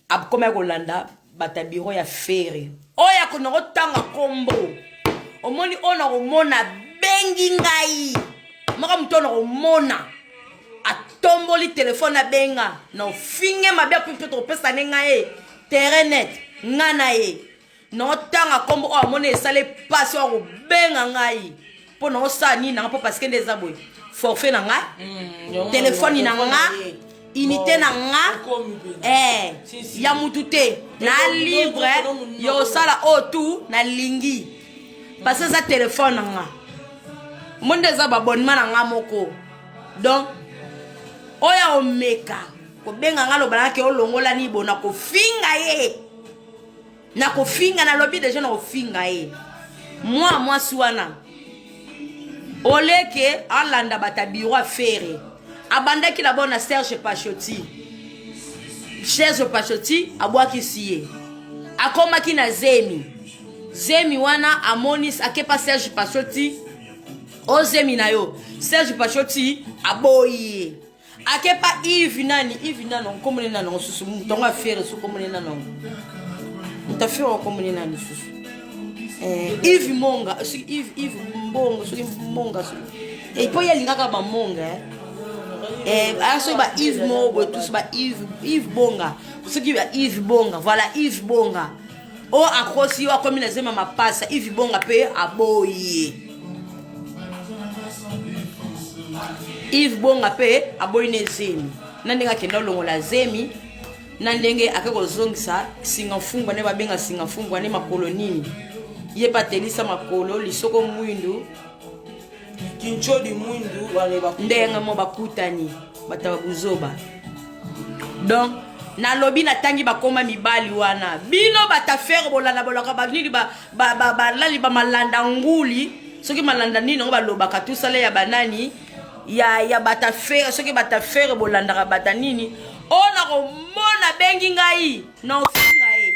akomi kolanda bato ya biro ya Ferre oyo akona kotanga kombo. Omoni oyo na komona bengi ngai moko moto oyo na komona atomboli telefone abenga na ofinge mabe api mpe tokopesa nde ngai ye terrain net ngai na ye na otanga kombo oyo amoni esala epasi oyo akobenga ngai mpo na osala nini nanga mpo parce que nde eza boye forfait na nga, telefone na nga, unité na nga. Okomi mpenza. Eh, Si, si. ya mutu te na libre ya osala oyo tu nalingi parce que eza telefone na nga mo nde eza baabonnement na nga moko. Donc oyo omeka kobenga nga loba nake olongola nini bo na kofinga ye, na kofinga, nalobi deja na kofinga ye. Mwa mwasi wana oleke alanda bato ya biro a Ferre, abandaki d'abord na Serge Pachoti. Serge Pachoti abwakisi ye, akomaki na zemi. Zemi wana amoni akepa Serge Pachoti o zemi na yo. Serge Pachoti aboyi ye, akepa Yves nani, Yves nani, nkomoni nani mosusu, motongo a Ferre so komoni nani, moto a Ferre okomoni nani lisusu? Eh, Yves Monga, soki Yves, Yves Mbongo, soki Monga, soki epo ye alingaka bamonga eh. Eh, ah, soki ba Yves moko boye tous ba Yves, Yves Bonga, soki ba Yves Bonga, voilà, Yves Bonga oyo akosi yo akomi na zema mapasa. Yves Bonga mpe aboyi ye, Yves Bonga mpe aboyi na ezemi na ndenge akenda olongola zemi na ndenge ake kozongisa singa mfungwa nde babenga singa mfungwa nde makolo nini ye mpe atelisa makolo lisoko mwindu. Kinchodi mwindu wale ndenge mo bakutani bato ya buzoba. Donc nalobi natangi bakoma mibali wana, bino bato a Ferre bolanda bolaka banini balali bamalanda nguli soki malanda nini yango balobaka tusala ya banani. ya, ya bata fere soki bata fere bolandaka bata nini oyo nakomona bengi ngai na ofinga ye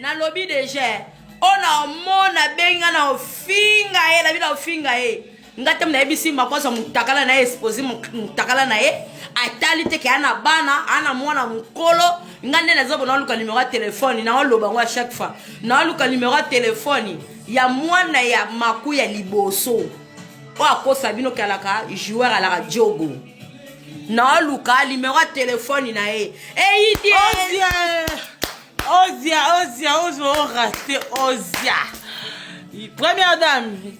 nalobi deja oyo naomona bengi ngai na ofinga ye nabi na ofinga ye nga te nayebisi makwasa mutakala na ye expose mutakala na ye atali te ke ana bana ana mwana mokolo nga nde naza bona oluka numero ya telefone naoloba yango ya chaque fois naoluka numero ya telefone ya mwana ya maku ya liboso oyo akosa bino ke alaka joueur alaka jogo naoluka numero ya telefone na ye eyidi Ozia, Ozia, Ozia, orate Ozia. Première dame,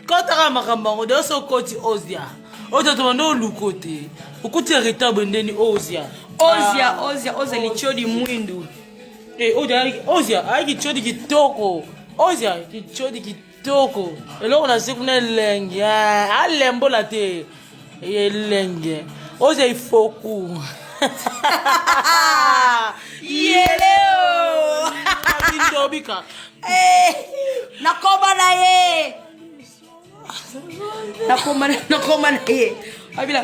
kotaka makambo yango de so okoti ozia oyo toto banda oluko te okuti retard boye ndeni ozia ozia ah. ozia ozia lichodi mwindu eh, ozia ayaki chodi kitoko ozia kichodi kitoko eloko na se kuna elenge ah, alembola te elenge ozia ifoku yeleo bindobika eh, nakoma na ye nakoma nakoma na ye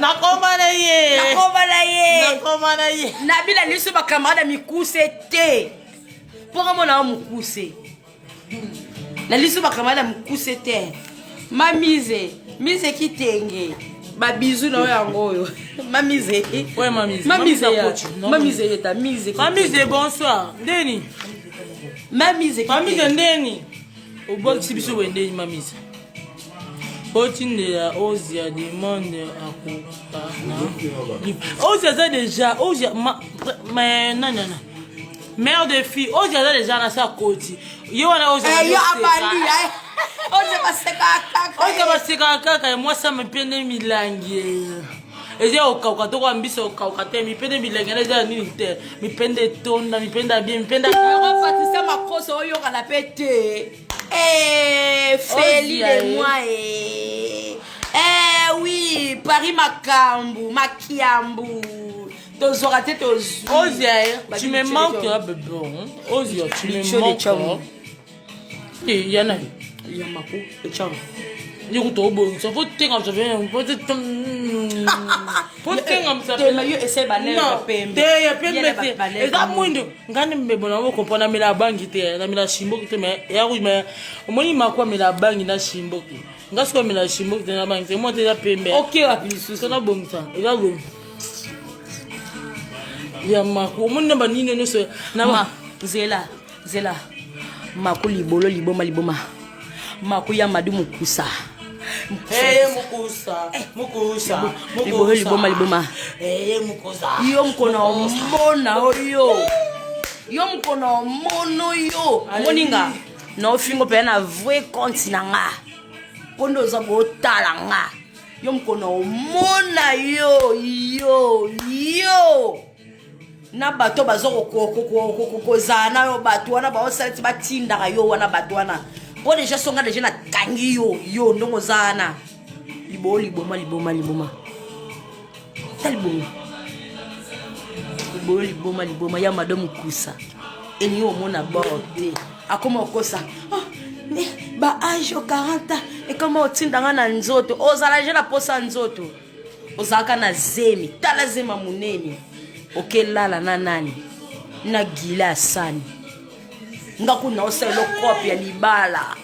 nakoma na ye nakoma na ye nakoma na ye nabila liso bacamarade ya mikuse te mpo kamona wa mokuse na liso bacamarade ya mokuse te mamize mize kitenge babizu na oyo yango oyo mamize mamize mamize yeta mize mamize bonsoir ndeni mamize mamize ndeni obwakisi biso boye ndeni mamize otindela ozia demande akokana ozia aza deja ozia nanana mère de fille ozia aza deja na sa koti ye wana ozia eh, eh. Ozia basekaka kaka mwasi ya mipende milangi eza ya kokauka to kwa mbisi okauka te mipende milangi wana eza ya nini te mipende etonda mipende ya bien mipende patisa makoso oyokana mpe te eh, feli de moi eh. eh oui paris makambu makiambu tozwaka te tozwi ozia tu me manques ah, bébé ozia tu me manques Eh, ya nani ya mako echaro ye kutu obongisa fo tengamisa fo tengamisa yo ese balèvre pembe te ya pembe te eza mwindo ngai nde mbebo na okompa namela bangi te namela shimboki te mais ya rouge mais omoni mako amela bangi na shimboki ngai soki amela shimboki te na bangi te mwa te eza pembe ok wapi lisusu so nabongisa eza boye ya mako omoni na banini nyonso na nzela zela maku libolo liboma liboma maku ya madu mukusa Hey, mukusa eh. mukusa libolo liboma liboma hey, mukusa yo mokona omona oyo yo mokona omono yo moninga na ofingo mpenza na vrai compte na nga mpo nde oza botala nga yo mokona omona yo yo yo na bato baza kozala na yo bato wana baosala ti batindaka yo wana bato wana mpo deja songa deja nakangi yo yo ndongo oza wana liboo liboma liboma liboma ta libongo liboo liboma liboma ya mado mokusa elingi omona bord te akoma okosa oh, ba age 40 ekoma otinda nga na nzoto ozala je na posa nzoto ozalaka na zemi tala zema monene okelala na nani na gila asani nga kuna osala elokope ya libala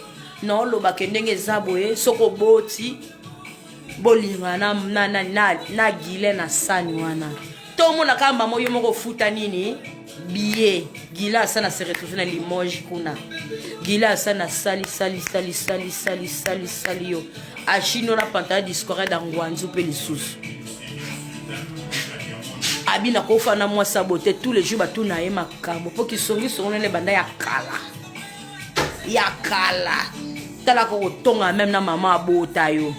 naolobaka ndenge eza boye soki oboti bolinga na, na, na, na, na gile na sani wana tomona kaka mama yo moko ofuta nini billet gila asa na se retrouve na limoge kuna gila asa na sali sali sali sali sali sali sali yo ashino na pantalon discoret da ngwanzu mpe lisusu abi nakofa na mwasi ya bote tous les jours batuna ye makambo mpo kisongisongo nene banda ya kala ya kala talaka kotonga meme na mama abota yo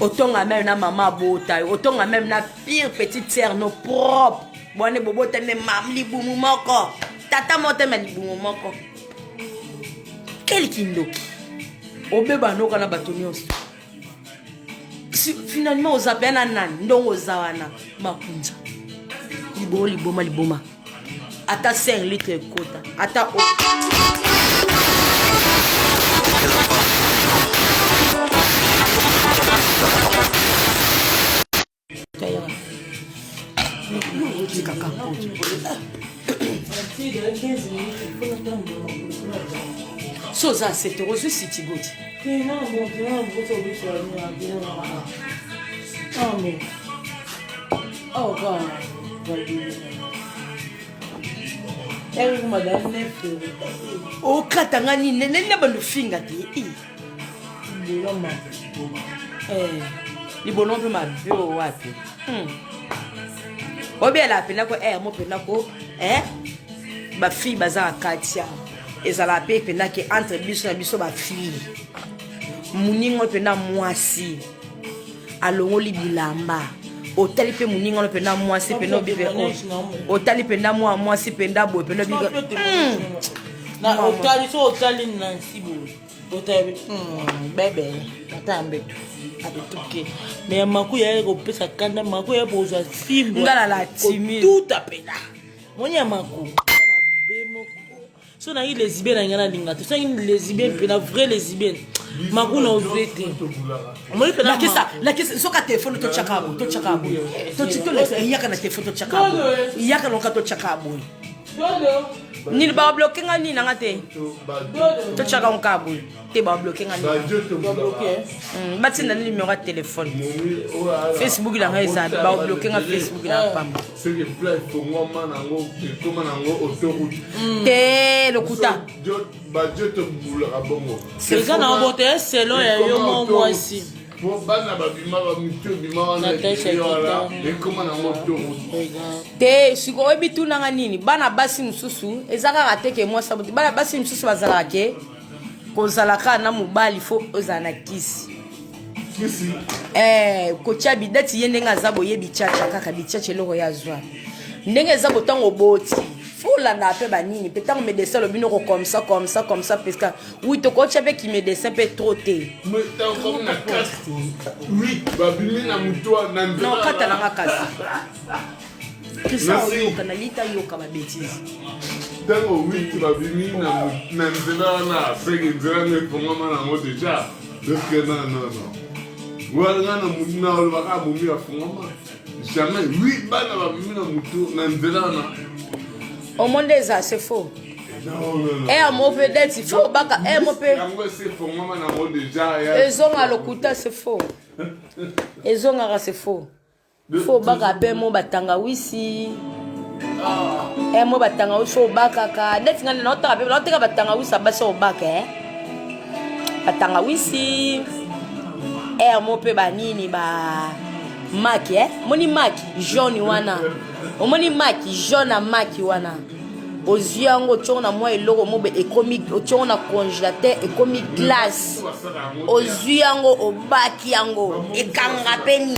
otonga meme na mama abota yo otonga meme na pire petite sœur no propre bwane bobotami mam libumu moko tata motema libumu moko quel kindoki obeba noka na bato nyonso finalement oza mpe na nani ndongo oza wana makunza liboma liboma liboma ata 5 litre ekota ata So oza sete ozwi sitigoti. Okata nga nini nani na bando finga te eh, libolo mpe mabe oyo wapi hmm. obela mpena ko eh, mo mpena ko eh, bafille baza na kati ya ezalaka mpe mpena ke entre biso na biso bafille moninga mpena mwasi alongoli bilamba otali mpe moninga wana mpenza mwasi mpenza obi mpe oh, otali mpenza mwa mwasi mpenza boye mpenza obi hmm. otali so otali nansi boye otali hmm, bebe ata ya mbeto abetuke me ya maku ya kopesa kanda maku ya kozwa fimbo ngala la timide tuta pena moni ya maku mabe moko so nangi lesbienne na ngai nalinga te so nangi lesbienne mpe na vrai lesbienne makuna ozwe te omoni mpe lakisa lakisa soka telefone totyaka boye totyaka boye yaka na telefone totyaka boye yaka noka totyaka boye nini babloke nga nini nanga te totyaka ngo kaka boye te babloke nga nini batinda ni numero ya telefone facebook na ngai eza babloke nga facebook na pamba soki pla efongwama nango ekoma nango autoroute mm. te lokuta badio tobulaka bongo eza na bote selon ya yo mwa mwasi po bana babima bamitu ebima wana wana ekoma nango autoroute te sikoyo oyebi tunanga nini bana basi mosusu eza kaka te ke mwasi aboti bana basi mosusu bazalaka ke kozala kaka na mobali fo ozala na kisi kisi eh, kotia bideti ye ndenge aza boye bichacha kaka bichacha eloko ye azwa ndenge eza bo ntango oboti fo olanda mpe banini mpe ntango médecin alobi noko comme ça comme ça comme ça parce que oui tokotya mpe kimédecin mpe trop te non kata nanga kasi Christian oyoka na lita yoka ba bêtises. Ntango witi babimi na nzela wana seke nzela ngo efongwama nango deja donc non non non wana nga na mutu na olobaka momi afongwama jamais wi bana babimi na mutu na nzela wana omonde eza c'est faux eya mo mpe deti faux baka eya mo mpe yango esi efongwama nango deja ezonga lokuta c'est faux ezongaka c'est faux Faut obaka pe mo batangawisi eh mo batangawisi fo obakaka neti ngai naotaka pe naoteka batangawisi ya basi obaka eh batangawisi air mo pe banini ba maki eh moni maki jaune wana omoni maki jaune ya maki wana ozwi yango otiongo na mwa eloko mobe ekomi otiongo na congélateur ekomi glace ozwi yango obaki yango ekanga mpe nini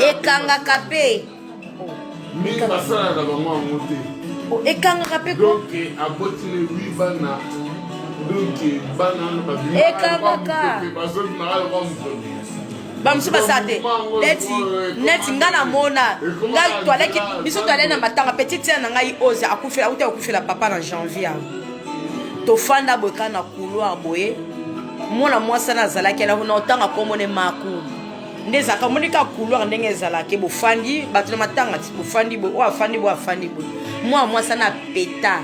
ekangaka mpe mingi basalaka bango yango te oh, ekangaka mpe donc aboti ne wi bana donc bana wana babima ekangaka bazobimaka lokwa motoki bamosusu basala te neti neti ngai namona ngai toalaki biso toalaki na matanga petite sœur na ngai oze akufela auta akufela papa na janvier tofanda boye kaka na couloir boye mwana mwasi wana azalaki na otanga nkombo ne maku nde ezalaka omoni kaka couloir ndenge ezalaka bofandi bato na matanga ti bofandi boye oyo afandi boye afandi boye mwana mwasi wana apeta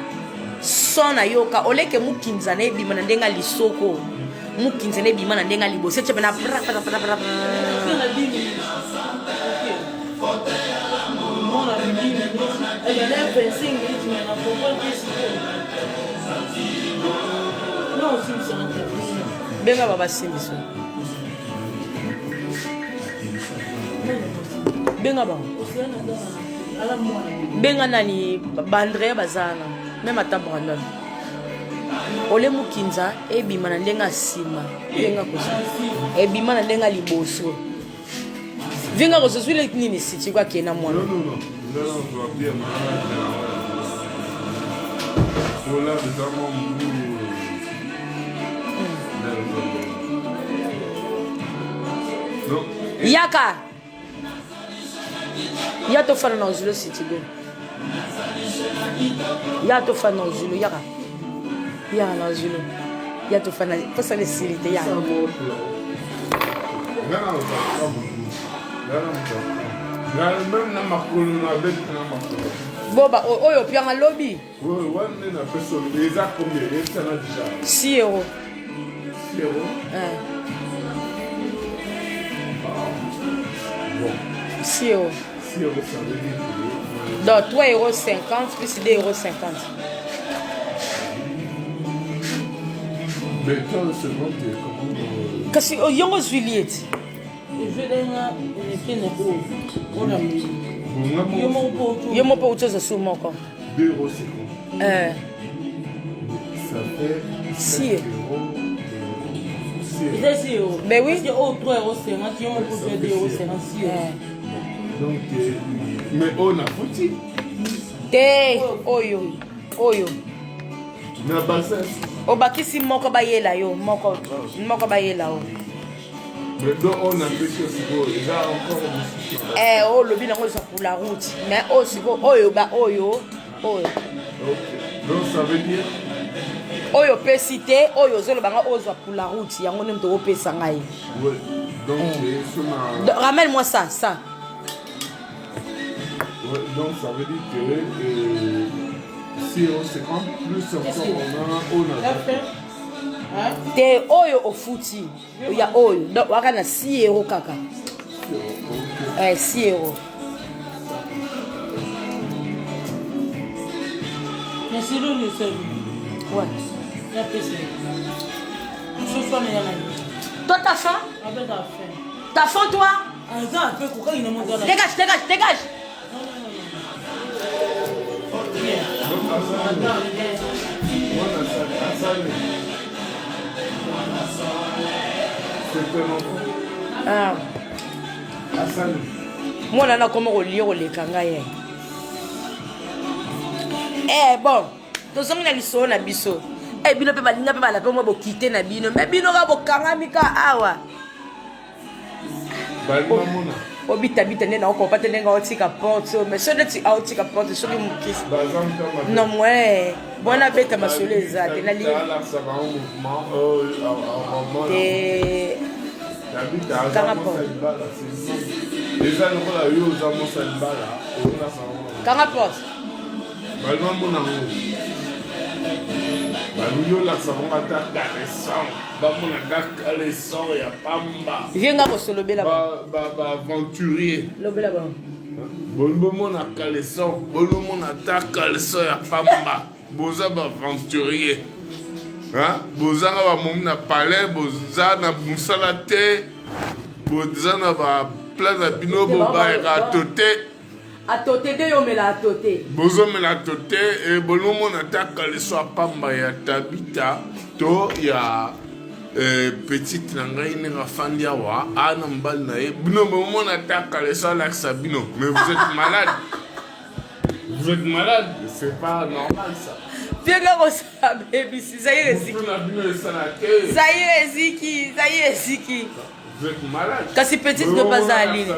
son nayoka oleke mokinza na ebima na ndenge ya lisoko mukinza ne bima na ndenge liboso etie pena benga babasimbiso benga bango benga nani baandrea bazana meme ata brandon ole mukinza ebima na ndenge ya nsima ndenge kosa ebima na ndenge ya liboso vinga kozozwile nini siti kwa akende na mwana yaka ya tofanda na ozilo sitigo ya tofanda na ozilo yaka yaka na ozilo ya tofanda posala esili te yaka. Nga na ozalaka motu. Nga na motu. Nga même na makolo na beti na makolo. Boba oyo pianga lobi. Oui, wana nde na pesi oyo eza combien? Yebisana déjà. 6 euros. 6 euros? Eh. Bon. 6 euros. 6 euros, ça veut dire que... Donc 3 euros 50 plus 2 euros 50. Mais toi, c'est bon, t'es comment Kasi yongo ozwili eti. Yo moko uti oza su moko. 2 euros 50. Eh. Ça fait 6 euros. Eza 6 euros. Ben oui. Parce que oh 3 euros 50, yo moko 2 euros 56 euros. Donc, mais on a foutu. Te, oyo, oyo. Na bassin. Obakisi moko bayela yo, moko, moko bayela yo. Mais donc on a fait sikoyo eza encore mosusu. Eh, oyo olobi nango eza pour la route. Mais oyo sikoyo, oyo ba oyo, oyo. Ok. Donc ça veut dire oyo opesi te oyo ozoloba nga ozwa pour la route yango nde moto okopesa ngai. Ouais. Donc eh. so na ramène moi ça, ça. Ouais, donc ça veut dire que euh, si on se rend plus encore on a on a te oyo ofuti ya oyo donc waka na 6 euros kaka eh, 6 euros Mais c'est le seul. Ouais. La PC. Ce soir, il y en a. Toi, t'as faim? Avec ta faim. T'as faim, toi? Ah, Dégage, dégage, dégage. Non, non, non. Ah. mwana nakoma kolia koleka ngai ye eh bon tozongi na lisolo na biso eh bino mpe balinga mpe balape mwa bokite na bino me bino kaka bokangami ka awa obitabita nde naokopa te ndenge aotika porte oyo mais so neti aotika porte soki mokisi non moye bona abeta masolo eza te nalingi te kanga porte kanga porte Balingi bamona yango. Balingi olakisa bango ata caleçon. Bamona ata caleçon ya pamba. Vieux nga kosolobela ba ba aventurier. Lobela bango. Bolingi bomona caleçon, bolingi bomona ata caleçon ya pamba. Boza ba aventurier. Hein? Boza nga ba momi na palais, boza na musala te. Boza na ba plan na bino bobayaka to te. Atote nde yo omela atote. Bozomela atote e bolingi omona ata kaleso ya pamba ya Tabita to ya eh, petite na ngai ndenge afandi awa a na mobali na ye bino bomona ata kaleso alakisa bino mais vous êtes malade vous êtes malade c'est pas normal ça Pienga kosala bebisi Zaire eziki na bino esala te Zaire eziki Zaire eziki Kasi petite no paza alile.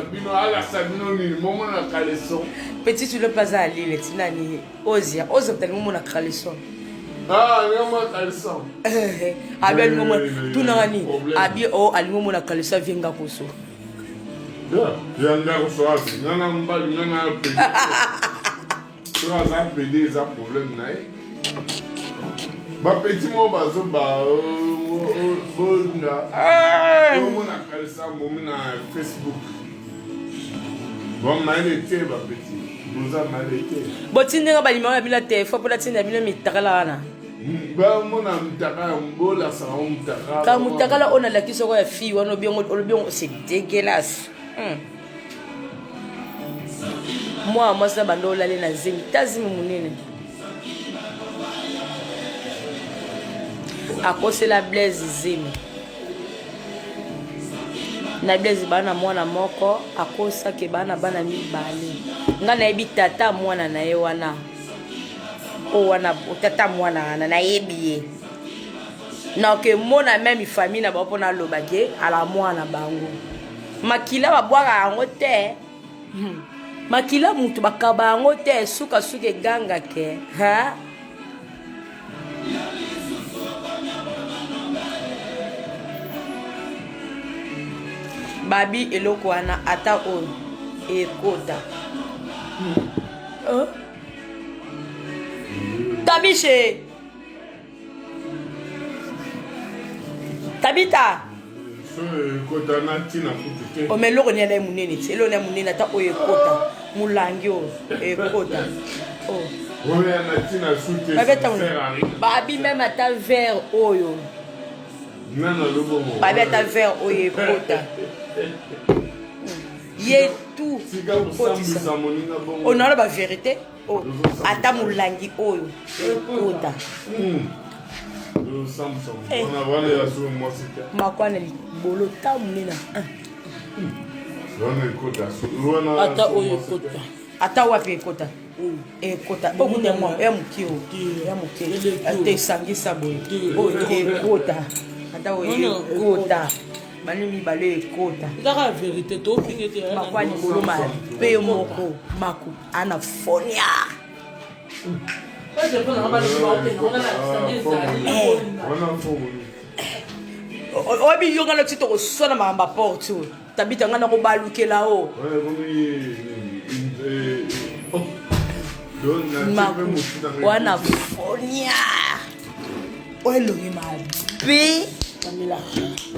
Petite no paza alile tina ni ozia ozia mutali momona caleçon. Ah, ngama caleçon. Abi alingo mona tuna ngani abi o oh, alingo mona caleçon vienga koso. Ya nga koso abi nga na mbali nga na pede. Soki aza pede eza problème na ye. Ba petit moko bazo ba bolinga omona kalisa momi na Facebook. Bon mayele te ba petit boza mayele te. Botindi nga ba numéro na bino ya telefone mpo natinda bino mitakala wana. Bamona mutakala bolakisaka ngo mutakala. Ka mutakala oyo nalakisi oko ya fille wana olobi yango c'est dégueulasse. Hmm. Mwana mwasi na banda olale na zemi ta zemi monene akosela Blaise zemi na Blaise baa na mwana moko akosaki baa na bana mibale ngai nayebi tata mwana na ye wana oyo wana tata mwana wana nayebi ye nakemona meme famille na bango mpo naloba ke ala mwana bango Makila babwaka yango te. Hmm. Makila mutu bakaba yango te suka suka eganga ke. Ha? Babi eloko wana ata oyo ekota. Oh. Tabiche. Tabita. Ekota na ntina kutu te. Oh, mais eloko nini ya monene ti eloko ya monene ata oyo ekota molangi oyo ekota. Oh. Oyo ya na ntina su te. Babi meme ata verre oyo. Babi ata verre oyo ekota. Ye tout okotisa. Onala ba vérité. Oh, ata molangi oyo ekota. Eh. Makwana libolo ta monene. Ata oyo ekota. Ata wapi ekota. Ekota. Okuta mwa ya moke oyo. Ya moke. Ata esangisa boye. Oyo ekota. Ata oyo ekota. Bani mibale ekota. Ezaka verite tofinge te. Makwa libolo mabe moko maku ana fonia. Oyebi yo nga noti tokoswana makambo ya porte oyo tabita nga nakobalukela o wana fonia oyo elongi mabe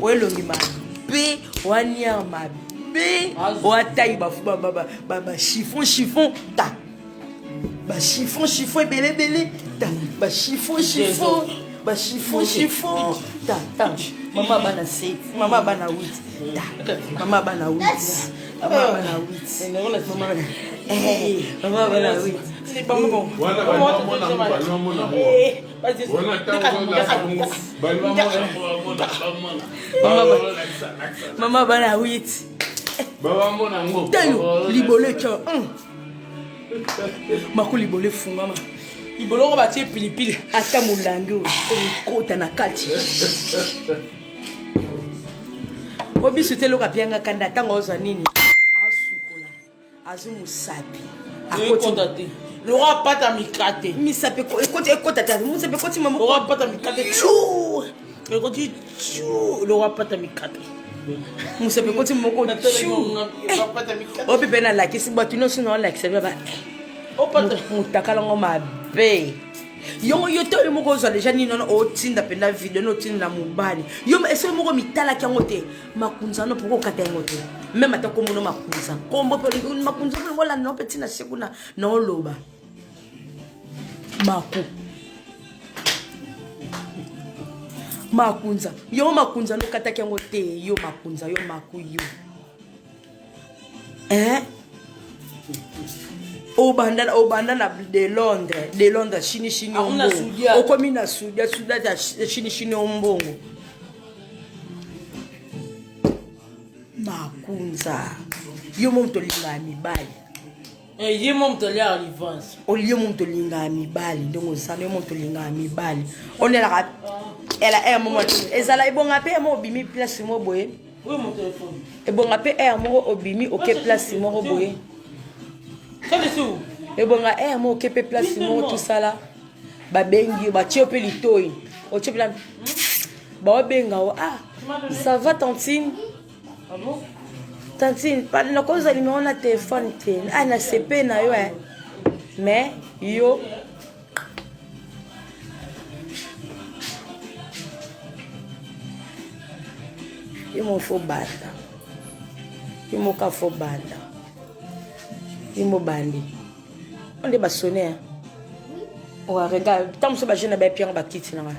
oyo elongi mabe waniar mabe oatai bachiffon chiffon ta bachiffon chiffon ebele ebele ta bachiffon chiffon bachiffon chiffon ta ta mama bana 7 mama bana 8 ta mama bana 8 mama bana 8 mama bana 8 mama bana 8 tayo libolo etya mako libolo efungama libolo oko batie pilipili ata molangi oyo ekota na kati po biso te eloko apianga kanda ntango ozwa nini asukola azwi mosapi akota te loko apata mikate misapi ekoti ekota te mosapi ekoti mama loko apata mikate ekoti loko apata mikate mosapi ekoti moko oyo mpe nalakisi bato nyonso naolakisa bino ba motakala ngo mabe yongo yo te oyo moko ozwa deja nini wana otinda mpenza video na otinda na mobali yo ese moko mitalaki yango te makunza no poko okata yango te meme ata kombo no makunza kombo mpe makunza mpe olanda no mpe ntina se kuna na oloba maku makunza yo makunza no okataki yango te yo makunza yo maku yo eh? obanda obanda na de londres de londres chini chini ombongo okomi na sudia sudia ya chini chini ombongo makunza yo mo moto olingaka mibali eh, ye mo moto aliaka livanse olie mo moto olingaka mibali ndenge ozana yo moto olingaka mibali onelaka ela aire moko ezala ebonga mpe mo obimi place mo boye ebonga mpe aire moko obimi oke place moko boye ebonga aire moko oke mpe place moko tosala babengi yo batie yo mpe litoi otie mpe baobenga yo ah ça va tantine tantine nakozwa nimero na telefone te ah na sepe na yo eh. Mais yo yo mo fo banda yo moka fo banda yo mo bandi nde basone hein. Ouais, regarde ntango mosusu bajeune na bayepi yango bakiti na ngai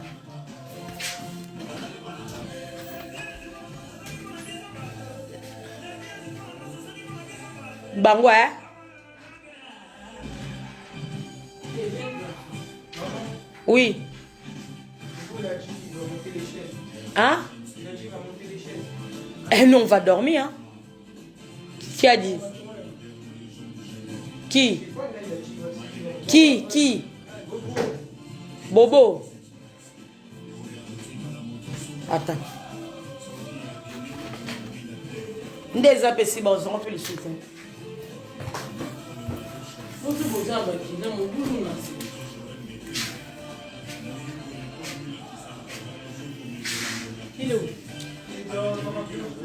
bango eh? Oui. Hein? Eh, nous, on va dormir. Hein? Qui a dit? Qui? Qui? Qui? Bobo. Attends. Nde eza mpe si bazongo mpe lisusu te.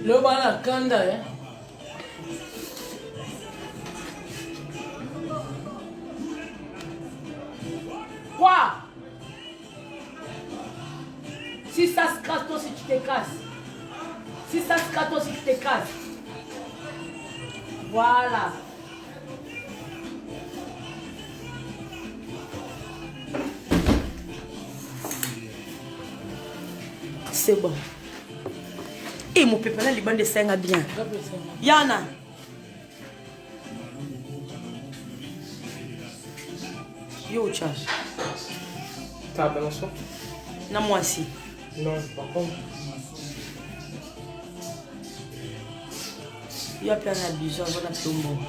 Leo bana kanda eh. Quoi? Si ça se casse, toi aussi tu te casses. Si ça se casse, toi aussi tu te casses. Voilà. C'est bon. Et mon pépé là, libanda esenga bien. Yana. Yo charge. Ta balance. Na mwasi. Non, par contre. Yo ape na biso azona mpe mbongo.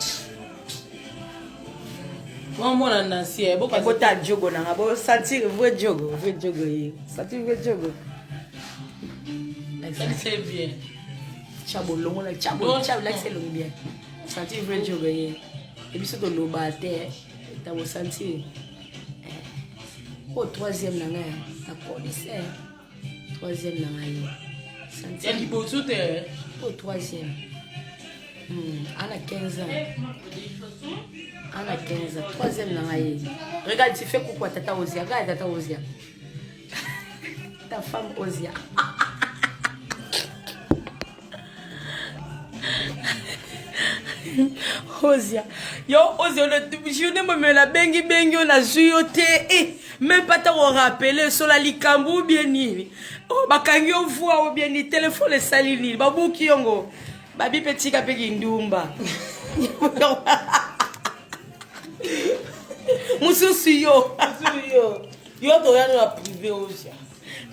Mwa mwana Nancy eh, boka bota jogo nanga bo sentir vrai jogo, vrai jogo ye. Sentir vrai jogo. C'est bien. Tcha bolongo na tcha bo tcha lakisa elongi bien. Sentir vrai jogo ye. Et biso toloba te ta bo sentir. Oyo troisième na ngai nakolisa troisième na ngai ye. Ya liboso te. Oyo troisième. Ana 15 ans. Ana 15 ans. Troisième na ngai ye. Regarde, tu fais coucou à tata Ozia. Regarde tata Ozia. Ta femme Ozia. Ozia. Yo Ozia le journée mo la bengi bengi on a zui yo te eh même pas ta rappeler sur la likambu bien nini. Oh bakangi yo voix ou bien ni téléphone esali nini babuki yongo. Babi pe tika pe kindumba. Mususu yo. Mususu yo. Yo toya na privé Ozia.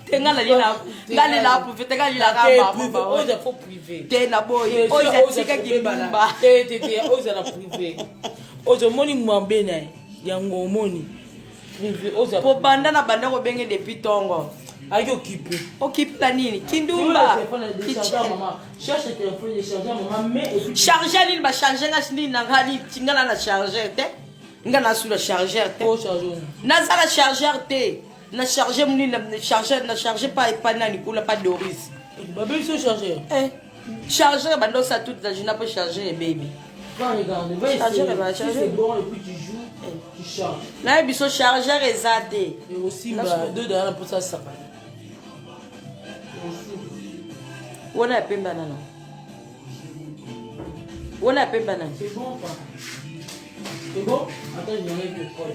Te nga nalela nga lela privé te nga lela ka ba Ozia faut privé. Te na boy Ozia tika kindumba. Te te te Ozia na privé. Ozia omoni mwambe na ye yango omoni privé Ozia. Po banda na banda ko benge depuis tongo. Ayaki okipe. Okipe la nini? Kindumba. Cherche le téléphone, décharger maman, mais et puis Charger nini ba charger nga nini na nga nini tinga na na charger te. Nga na sous la chargeur te. Oh charger. Naza na chargeur te. Na charger nini na charger na charger pas pas nani kula pas Doris. Baby so chargeur. Eh. Chargeur bando ça toute la journée pour charger baby. Va regarder, va Chargeur, essayer. va Si charger. c'est bon et puis tu joues, tu charges. Na biso chargeur eza te. Et aussi bah deux derrière pour ça ça. Wana ya pembe nana. Wana ya pembe nana. C'est bon ou pas? C'est bon? Attends, je vais mettre trois.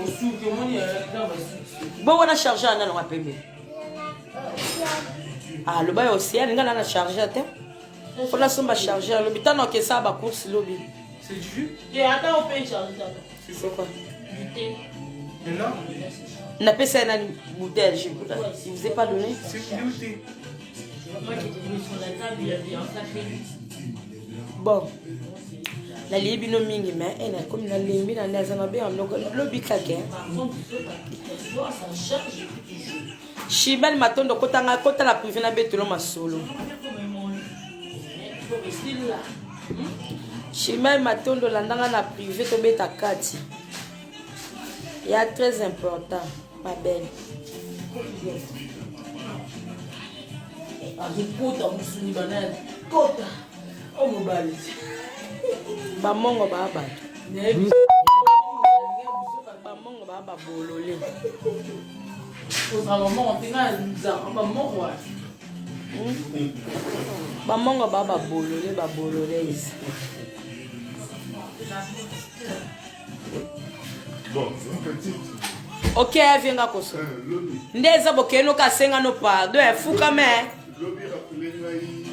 Au sous, que mon il y a dans ma sous. Bon wana chargeur nana wa pembe. Ah loba ya océane nga na chargeur te. Mpona somba chargeur lobi tano okesa ba course lobi. C'est du jus? Et attends, on peut charger ça. C'est quoi? Du thé. Et là? Napesa ye nani bouteille ya jus. Il vous est pas donné? C'est du thé. Moi qui t'ai mis sur la table, il y avait un sachet. Bon. Nalie bino mingi mais eh nakomi nalembi na nde aza mabe ya mnoko lobi kaka. Par exemple, tu sautes à toi, ça charge et puis tu joues. Shibal Matondo kotanga kota la privé na betolo masolo. Il faut rester là. Shibal Matondo landanga na privé to beta kati. Ya très important, ma belle. Azokota mosuni banani kota o mobali Bamongo ba bato. Bamongo ba ba bolole. kozala bamoko te ngai nzaka bamoko wana Bamongo ba ba bolole ba bololese. Bon, une petite. Ok, avenga koso. Lobi. Nde eza bokeno ka senga no pardon, efukame. Lobi rappelé ngai.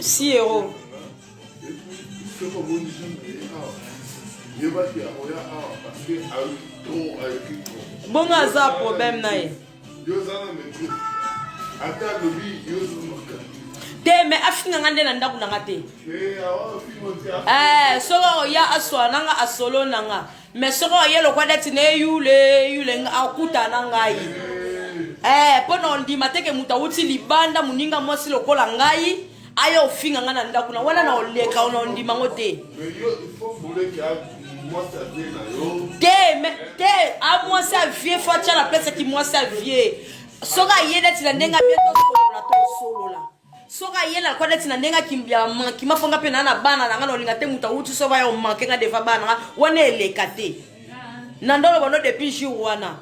6 euros. Et puis, soki omoni jeune aye awa, yebaki akoya awa parce que ayoki trop, ayoki trop. Bongo aza problème na ye. Yo oza na maîtrise. Ata alobi yo ozomaka. Te mais afinga nga nde na ndako na nga te. Eh, awa afinga te. Eh, soki oya aswa na nga asolo na nga. Mais soki oye lokwa neti na eyule eyule nga akuta na ngai. Eh, mpo na ondima te ke moto awuti libanda moninga mwasi lokola ngai aye ofinga nga na ndako na wana na oleka na ondima ngo te. Mais yo, il faut voler que mwasi avie na yo. Te, mais te, a mwasi avie faut atia na place ki mwasi avie. Soki aye neti na ndenge abie tosolola tosolola. Soki aye na kwa neti na ndenge ya mankima fo nga mpe naa na bana na nga na olinga te moto awuti so baya omanke nga deva bana nga wana eleka te. Na ndoloba no depuis jour wana.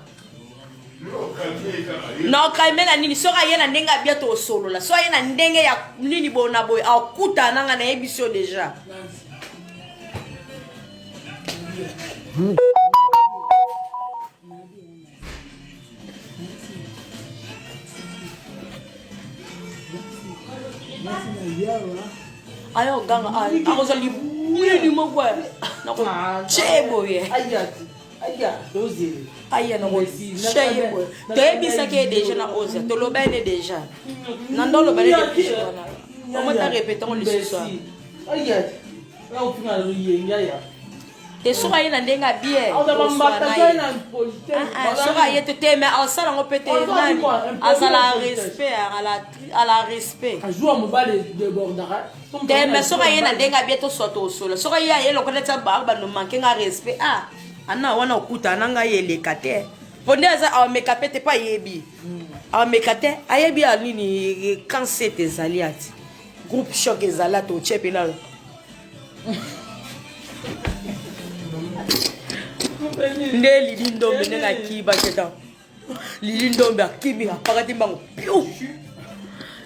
Na okalme na nini soki aye na ndenge ya bien tosolola soki aye na ndenge ya nini boye na boye akutana na nga nayebisi yo deja. Ayo ganga akozwa libwini moko nakotie boye aya nakotie ye boye toyebisaki ye deja na oza toloba ye ne deja na ndo oloba ne depuis wana omota répéte ngo lisusu te soki aye na ndenge ya bien soki aye te te mais asala yango mpe te nani azala respect ala respect te mais soki aye na ndenge ya bien toswa tosola soki aye aye lokola neti bando manke nga respect ah ana wana okutana na ngai eleka te mpo nde aza ameka mpe te mpo ayebi ameka te ayebi ya nini kansete ezali ati groupe choc ezali ati otie mpe nano nde lili ndombe ndenge akibaki ta lili ndombe akimi apakati mbango piu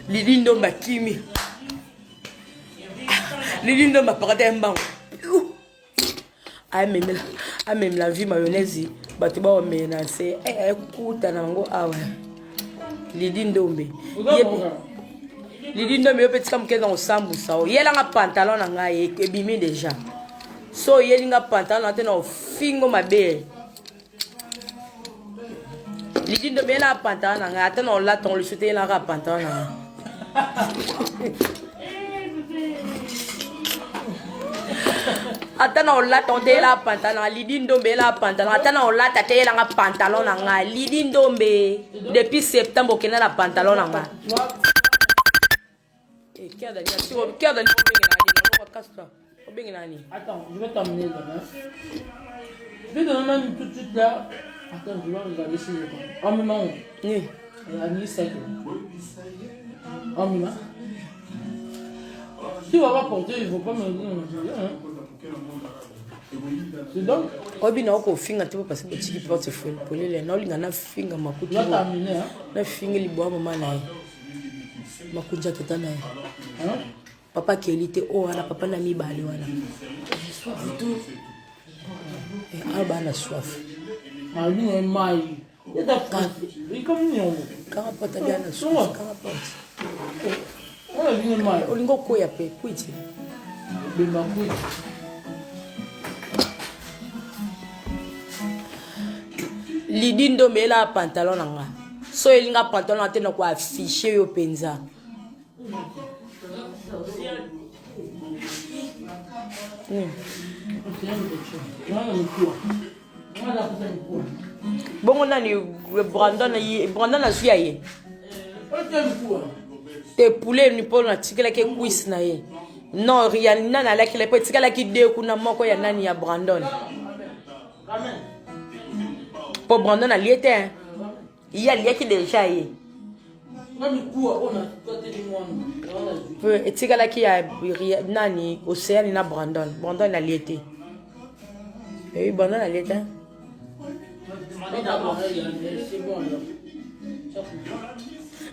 lili ndombe akimi lili ndombe apakati ye mbango piu amemela amemela vi mayonnaise bato baomela na nse ekuta na bango awa lili ndombe Lili ndombe yo pe tika moke na kosambusa o yela nga pantalon na ngai ebimi deja so oyeli nga pantalon na te na ofingo mabe Lili ndombe yela pantalon na ngai ata na olata ngo lisu te yela nga pantalon na ngai ata na olata ngo te yela pantalon na Lidi ndombe yela pantalon ata na olata te yela nga pantalon na ngai Lidi ndombe depuis septembre okenda na pantalon na ngai Eh, Attends, je vais t'emmener là. Je vais donner même tout de suite là. Attends, je vais regarder si je prends. Oh, maman. Oui. Oh, maman. Si on va pas porter, il ne faut pas me dire. Hein. Oyebi na okofinga te po parce botiki porte polele naolinga nafinga makuti nafingi libwa mama na ye makunzi ya tata na ye papa keli te oyo wana papa na mibale wana awa bana soif kanga porte abia na soif kanga porte olingi okwea mpe kwiti lidi ndombe elaa pantalon na nga so elinga pantalon na te na koaffiche yo mpenza Bongo nani Brandon Brandon azwi ya ye te poulet ni mpo natikelaki cuisse na ye non ya nani alakela mpo etikalaki de kuna moko ya nani ya Brandon mpo Brandon alie te ye aliaki deja ye etikalaki ya nani oceane na brandon brandon alie te eyi brandon alie te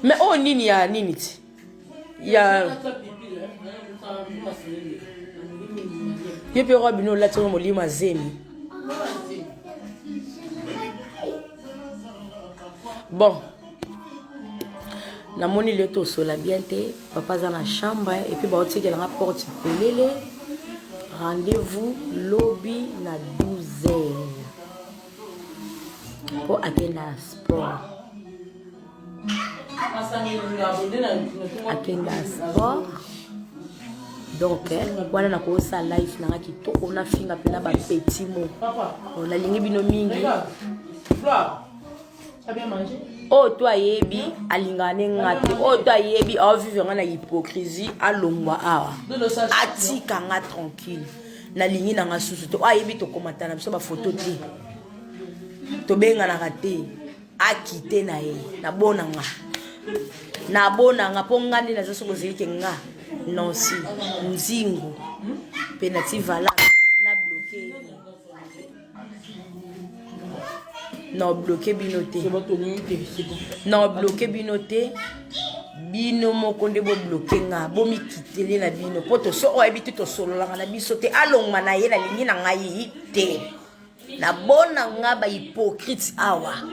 mais oyo nini ya nini ti ya ye mpe roi bino olati ngo molimo azemi bon namoni lio tosola bien te papa aza na chambre epuis baotikela nga porte polele rendez-vous lobi na 12 heures mpo akenda sport akenda sport donc eh, wana nakosala life nanga kitoko nafinga mpena bapetit mo nalingi bino mingi oyo to ayebi alingaka ne nga te oyo to ayebi aovivre nga na hypocrisie alongwa awa atika nga tranquille nalingi na nga susu te oyo ayebi tokomata na biso bafoto te tobenganaka te akite na ye na bona nga. Nabonanga mpo nga nde naza soki ozeli ke nga Nancy Nzingu mpe nati vala na bloke na bloke bino te na bloke bino te bino moko nde bobloke nga bomikitele na bino mpo toso oyo ayebi te tosololaka na biso te alongwa na ye nalingi na ngai te nabona nga ba hypocrite awa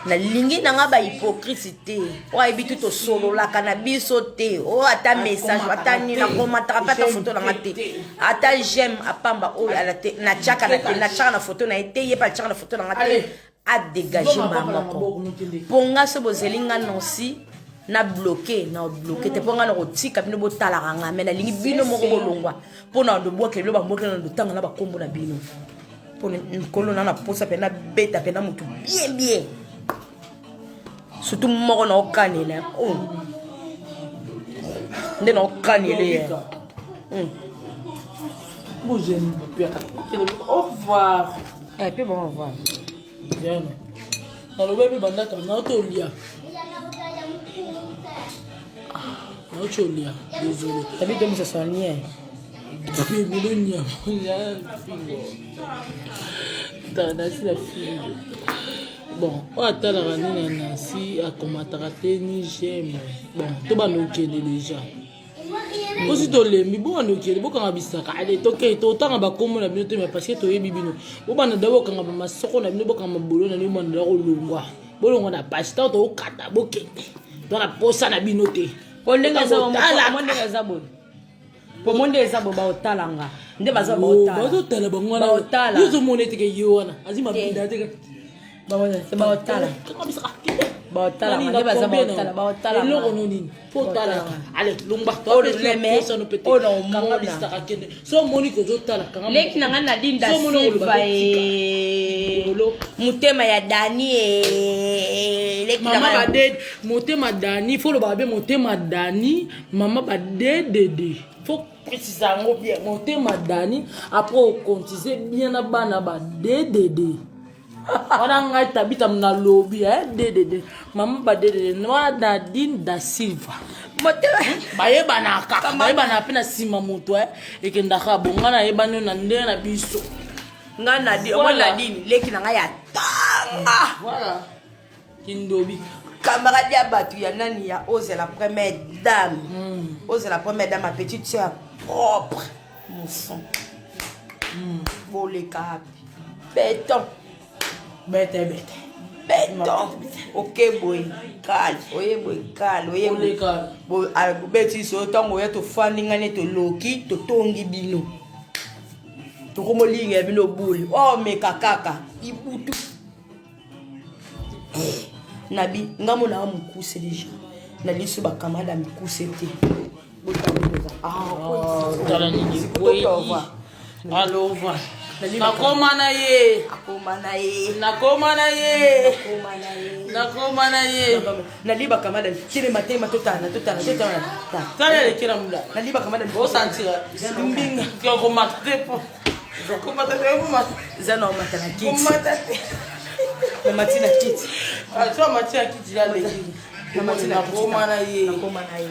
nalingi na nga ba hypocrite te oyo ayebi te tosololaka na biso te oyo ata message ata nini nakomataka mpe ata foto na nga te ata j'aime apamba oyo natiaka na te natiaka na foto na ye te ye mpe atiaka na foto na nga te adegage mbala moko mpo nga so bozeli nga nansi na bloke na bloke te mpo nga na kotika bino botalaka nga me nalingi bino moko bolongwa mpo na lobwakela bino bambwakela na lotanga na bakombo na bino mpo nkolo na na posa mpe nabeta mpe na motu bien bien surtout moko na okanela oh. nde na okanele ye hmm. Au revoir. Eh, pe bon au revoir. Diana. Nalobi mpe bandaka nauti olia. Nauti olia. Désolé. Tabi domisa son lien. Bino nyama fingo. Nasi na fingo. Bon, oyo atalaka nini na Nancy akomataka te ni j'aime. Bon, tobanda okende déjà. Osi tolembi bobanda okende bokanga bisaka ale tokei totanga bakombo na bino te mais parce que toyebi bino bobanda da bokanga bamasoko na bino bokanga mabolo na bino bobanda da kolongwa bolongwa na page ntango tokokata bokende to na posa na bino te po ndenge eza boye po mo nde eza bo baotala nga nde baza baotala bango wana yo ozomona eteke ye wana azi mabinda teke baotala baotala nde baza baotala baotala eloko no nini po otalaka ale longba kanga bisaka kende so omoni kozotala kanga leki na ngai Nadine da Silva e motema ya Dani e leki na mama bade motema Dani fo olobaka be motema Dani mama ba dedede faut préciser yango bien motema dani après okontise bien na bana ba dedede wana ngai tabita nalobi eh, dedede mama ba dedede wana nadine da silva bayebanaka bayebanaka mpe na nsima moto eh, ekendaka bonga nayebani na ndenge na biso ngai nadine omoni nadine leki na ngai ya tanga voilà kindobi camarade ya bato ya nani ya ose la première dame mm. ose la première dame ma petite sœur propre mousson mm. boleka beton bete bete beton oke boye kale oye boye kale oye bobeti so ntango oya tofandi ngai ne toloki totongi bino tokomolinga ya bino bule omeka oh, kaka ibutu Eh, nabi nga mona mokuse deja na liso bakamada mikuse te ah, tala nini alova nakoma na ye nakoma na ye nakoma na ye nali bakamada telema telema totala totala totala tala eleki na mula nali bakamada osantira mbinga komata te po komata te komata eza na omata na kiti komata te namati na kiti so amati na kiti ya leki namati na nakoma na ye nakoma na ye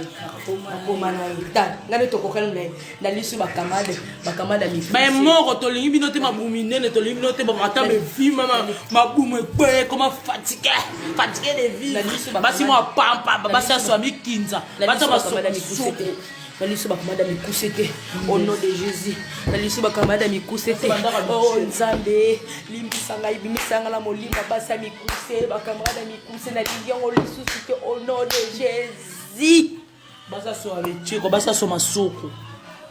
nakoma na ye tala ngai nde tokokani na ye na liso bakamade bakamade ya baye moko tolingi bino te mabumu minene tolingi bino te ata mevima mabumu ekpeye koma fatigue fatigue de vie basi mwa pampa basi aswa mikinza basi basoko na liso bakamada mikuse te au nom de jésus na liso bakamada mikuse te o oh, nzambe limbisa ngai bimisa ngai na molimo basi ya mikuse bakamada mikuse nalingi yango lisusu te au nom de jésus basasola lecheko basaso masuku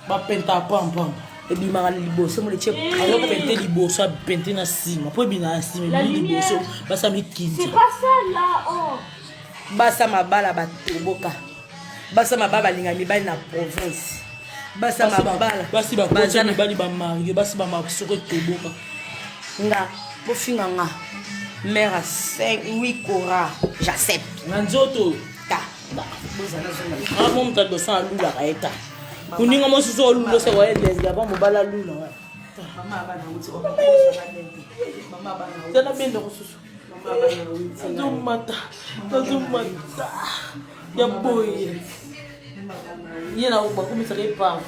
bapenta pampampa ebimaka na liboso mo letie azopente liboso apente na nsima mpo ebina na nsima ebimi liboso basa mikinza oh. basa mabala batoboka basa mabala balinga mibali na province basa mabala basi bakotya mibali bamarie basi bamasoko etoboka nga bofinga nga mare a 5 8 cora j'accepte na nzoto ta mo moto aliboso alulaka ye ta moninga mosusu olula oseko ye lesbi avant mobali alula tala bende mosusu. Nazomata, nazomata ya boye. Ye na bakomisaka ye pave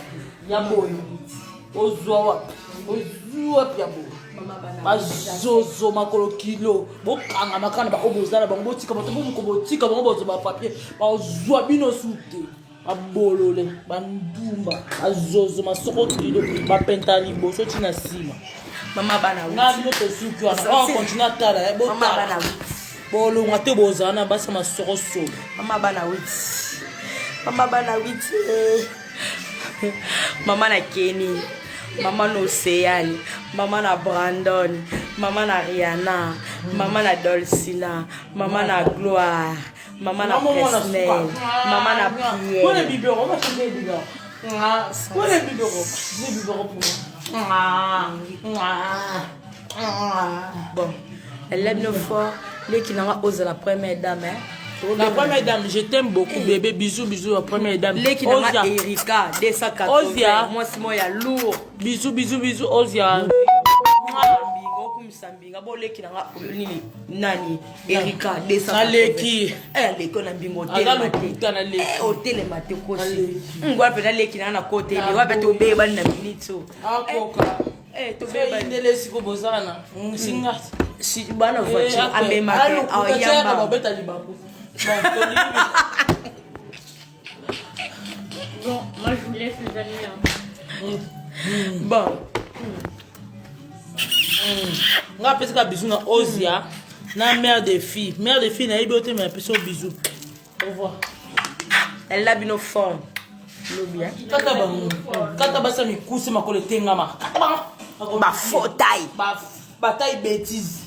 ya boye. Ozwa wapi? Ozwa wapi ya boye? Bazozo makolo kilo bokangama kaka na baoyo boza na bango botika bato bomuko botika bango bozwa bapapier bazwa bino su te babolole bandumba bazozo masoko kilo bapenta liboso ti na nsima mama bana nga bino tosuki wana oyo continue atala eh, botala bolongwa te bozala na basi masoko solo mama bana witi mama bana witi eh. mama na Kenny mama na Océane mama na Brandon mama na Rihanna mama na Dolcina mama na Gloire mama na Presnel mama na Pierre Prenez biberon, on va changer le biberon. Prenez le biberon. Le biberon pour moi. Bon, elle aime nos fort. Leki nanga ose la première dame hein. La première dame, je t'aime beaucoup, bébé. Bisous, bisous, la première dame. Leki nanga Erika, 280. Ozia. Moi, c'est moi, ya lourd. Bisous, bisous, bisous, Ozia. Okumisa mbinga bo leki nanga nini nani Erika 280. Naleki. Eh leki na mbingo Aza otelema te. lokuta na leki. Eh, otelema te kosi. Ngwa pe na leki nanga na kote. Wa pe tobebani na minute. Akoka. Eh tobebani. Indele siko bozana. Singa. Si bana voiture amemaka ayamba. Babeta libaku. Bon, tolingi. Bon, moi je vous laisse les amis. Hein. Bon. Nga apesaka bisou na Ozia na mère de fille. Mère de fille nayebi yo te mais apesi yo bisou. Au revoir. Elle a bino forme. Lobi hein. Kata bango. Kata basa mikuse makolo etengama. Kata bango. Ba faux taille. Ba bataille bêtise.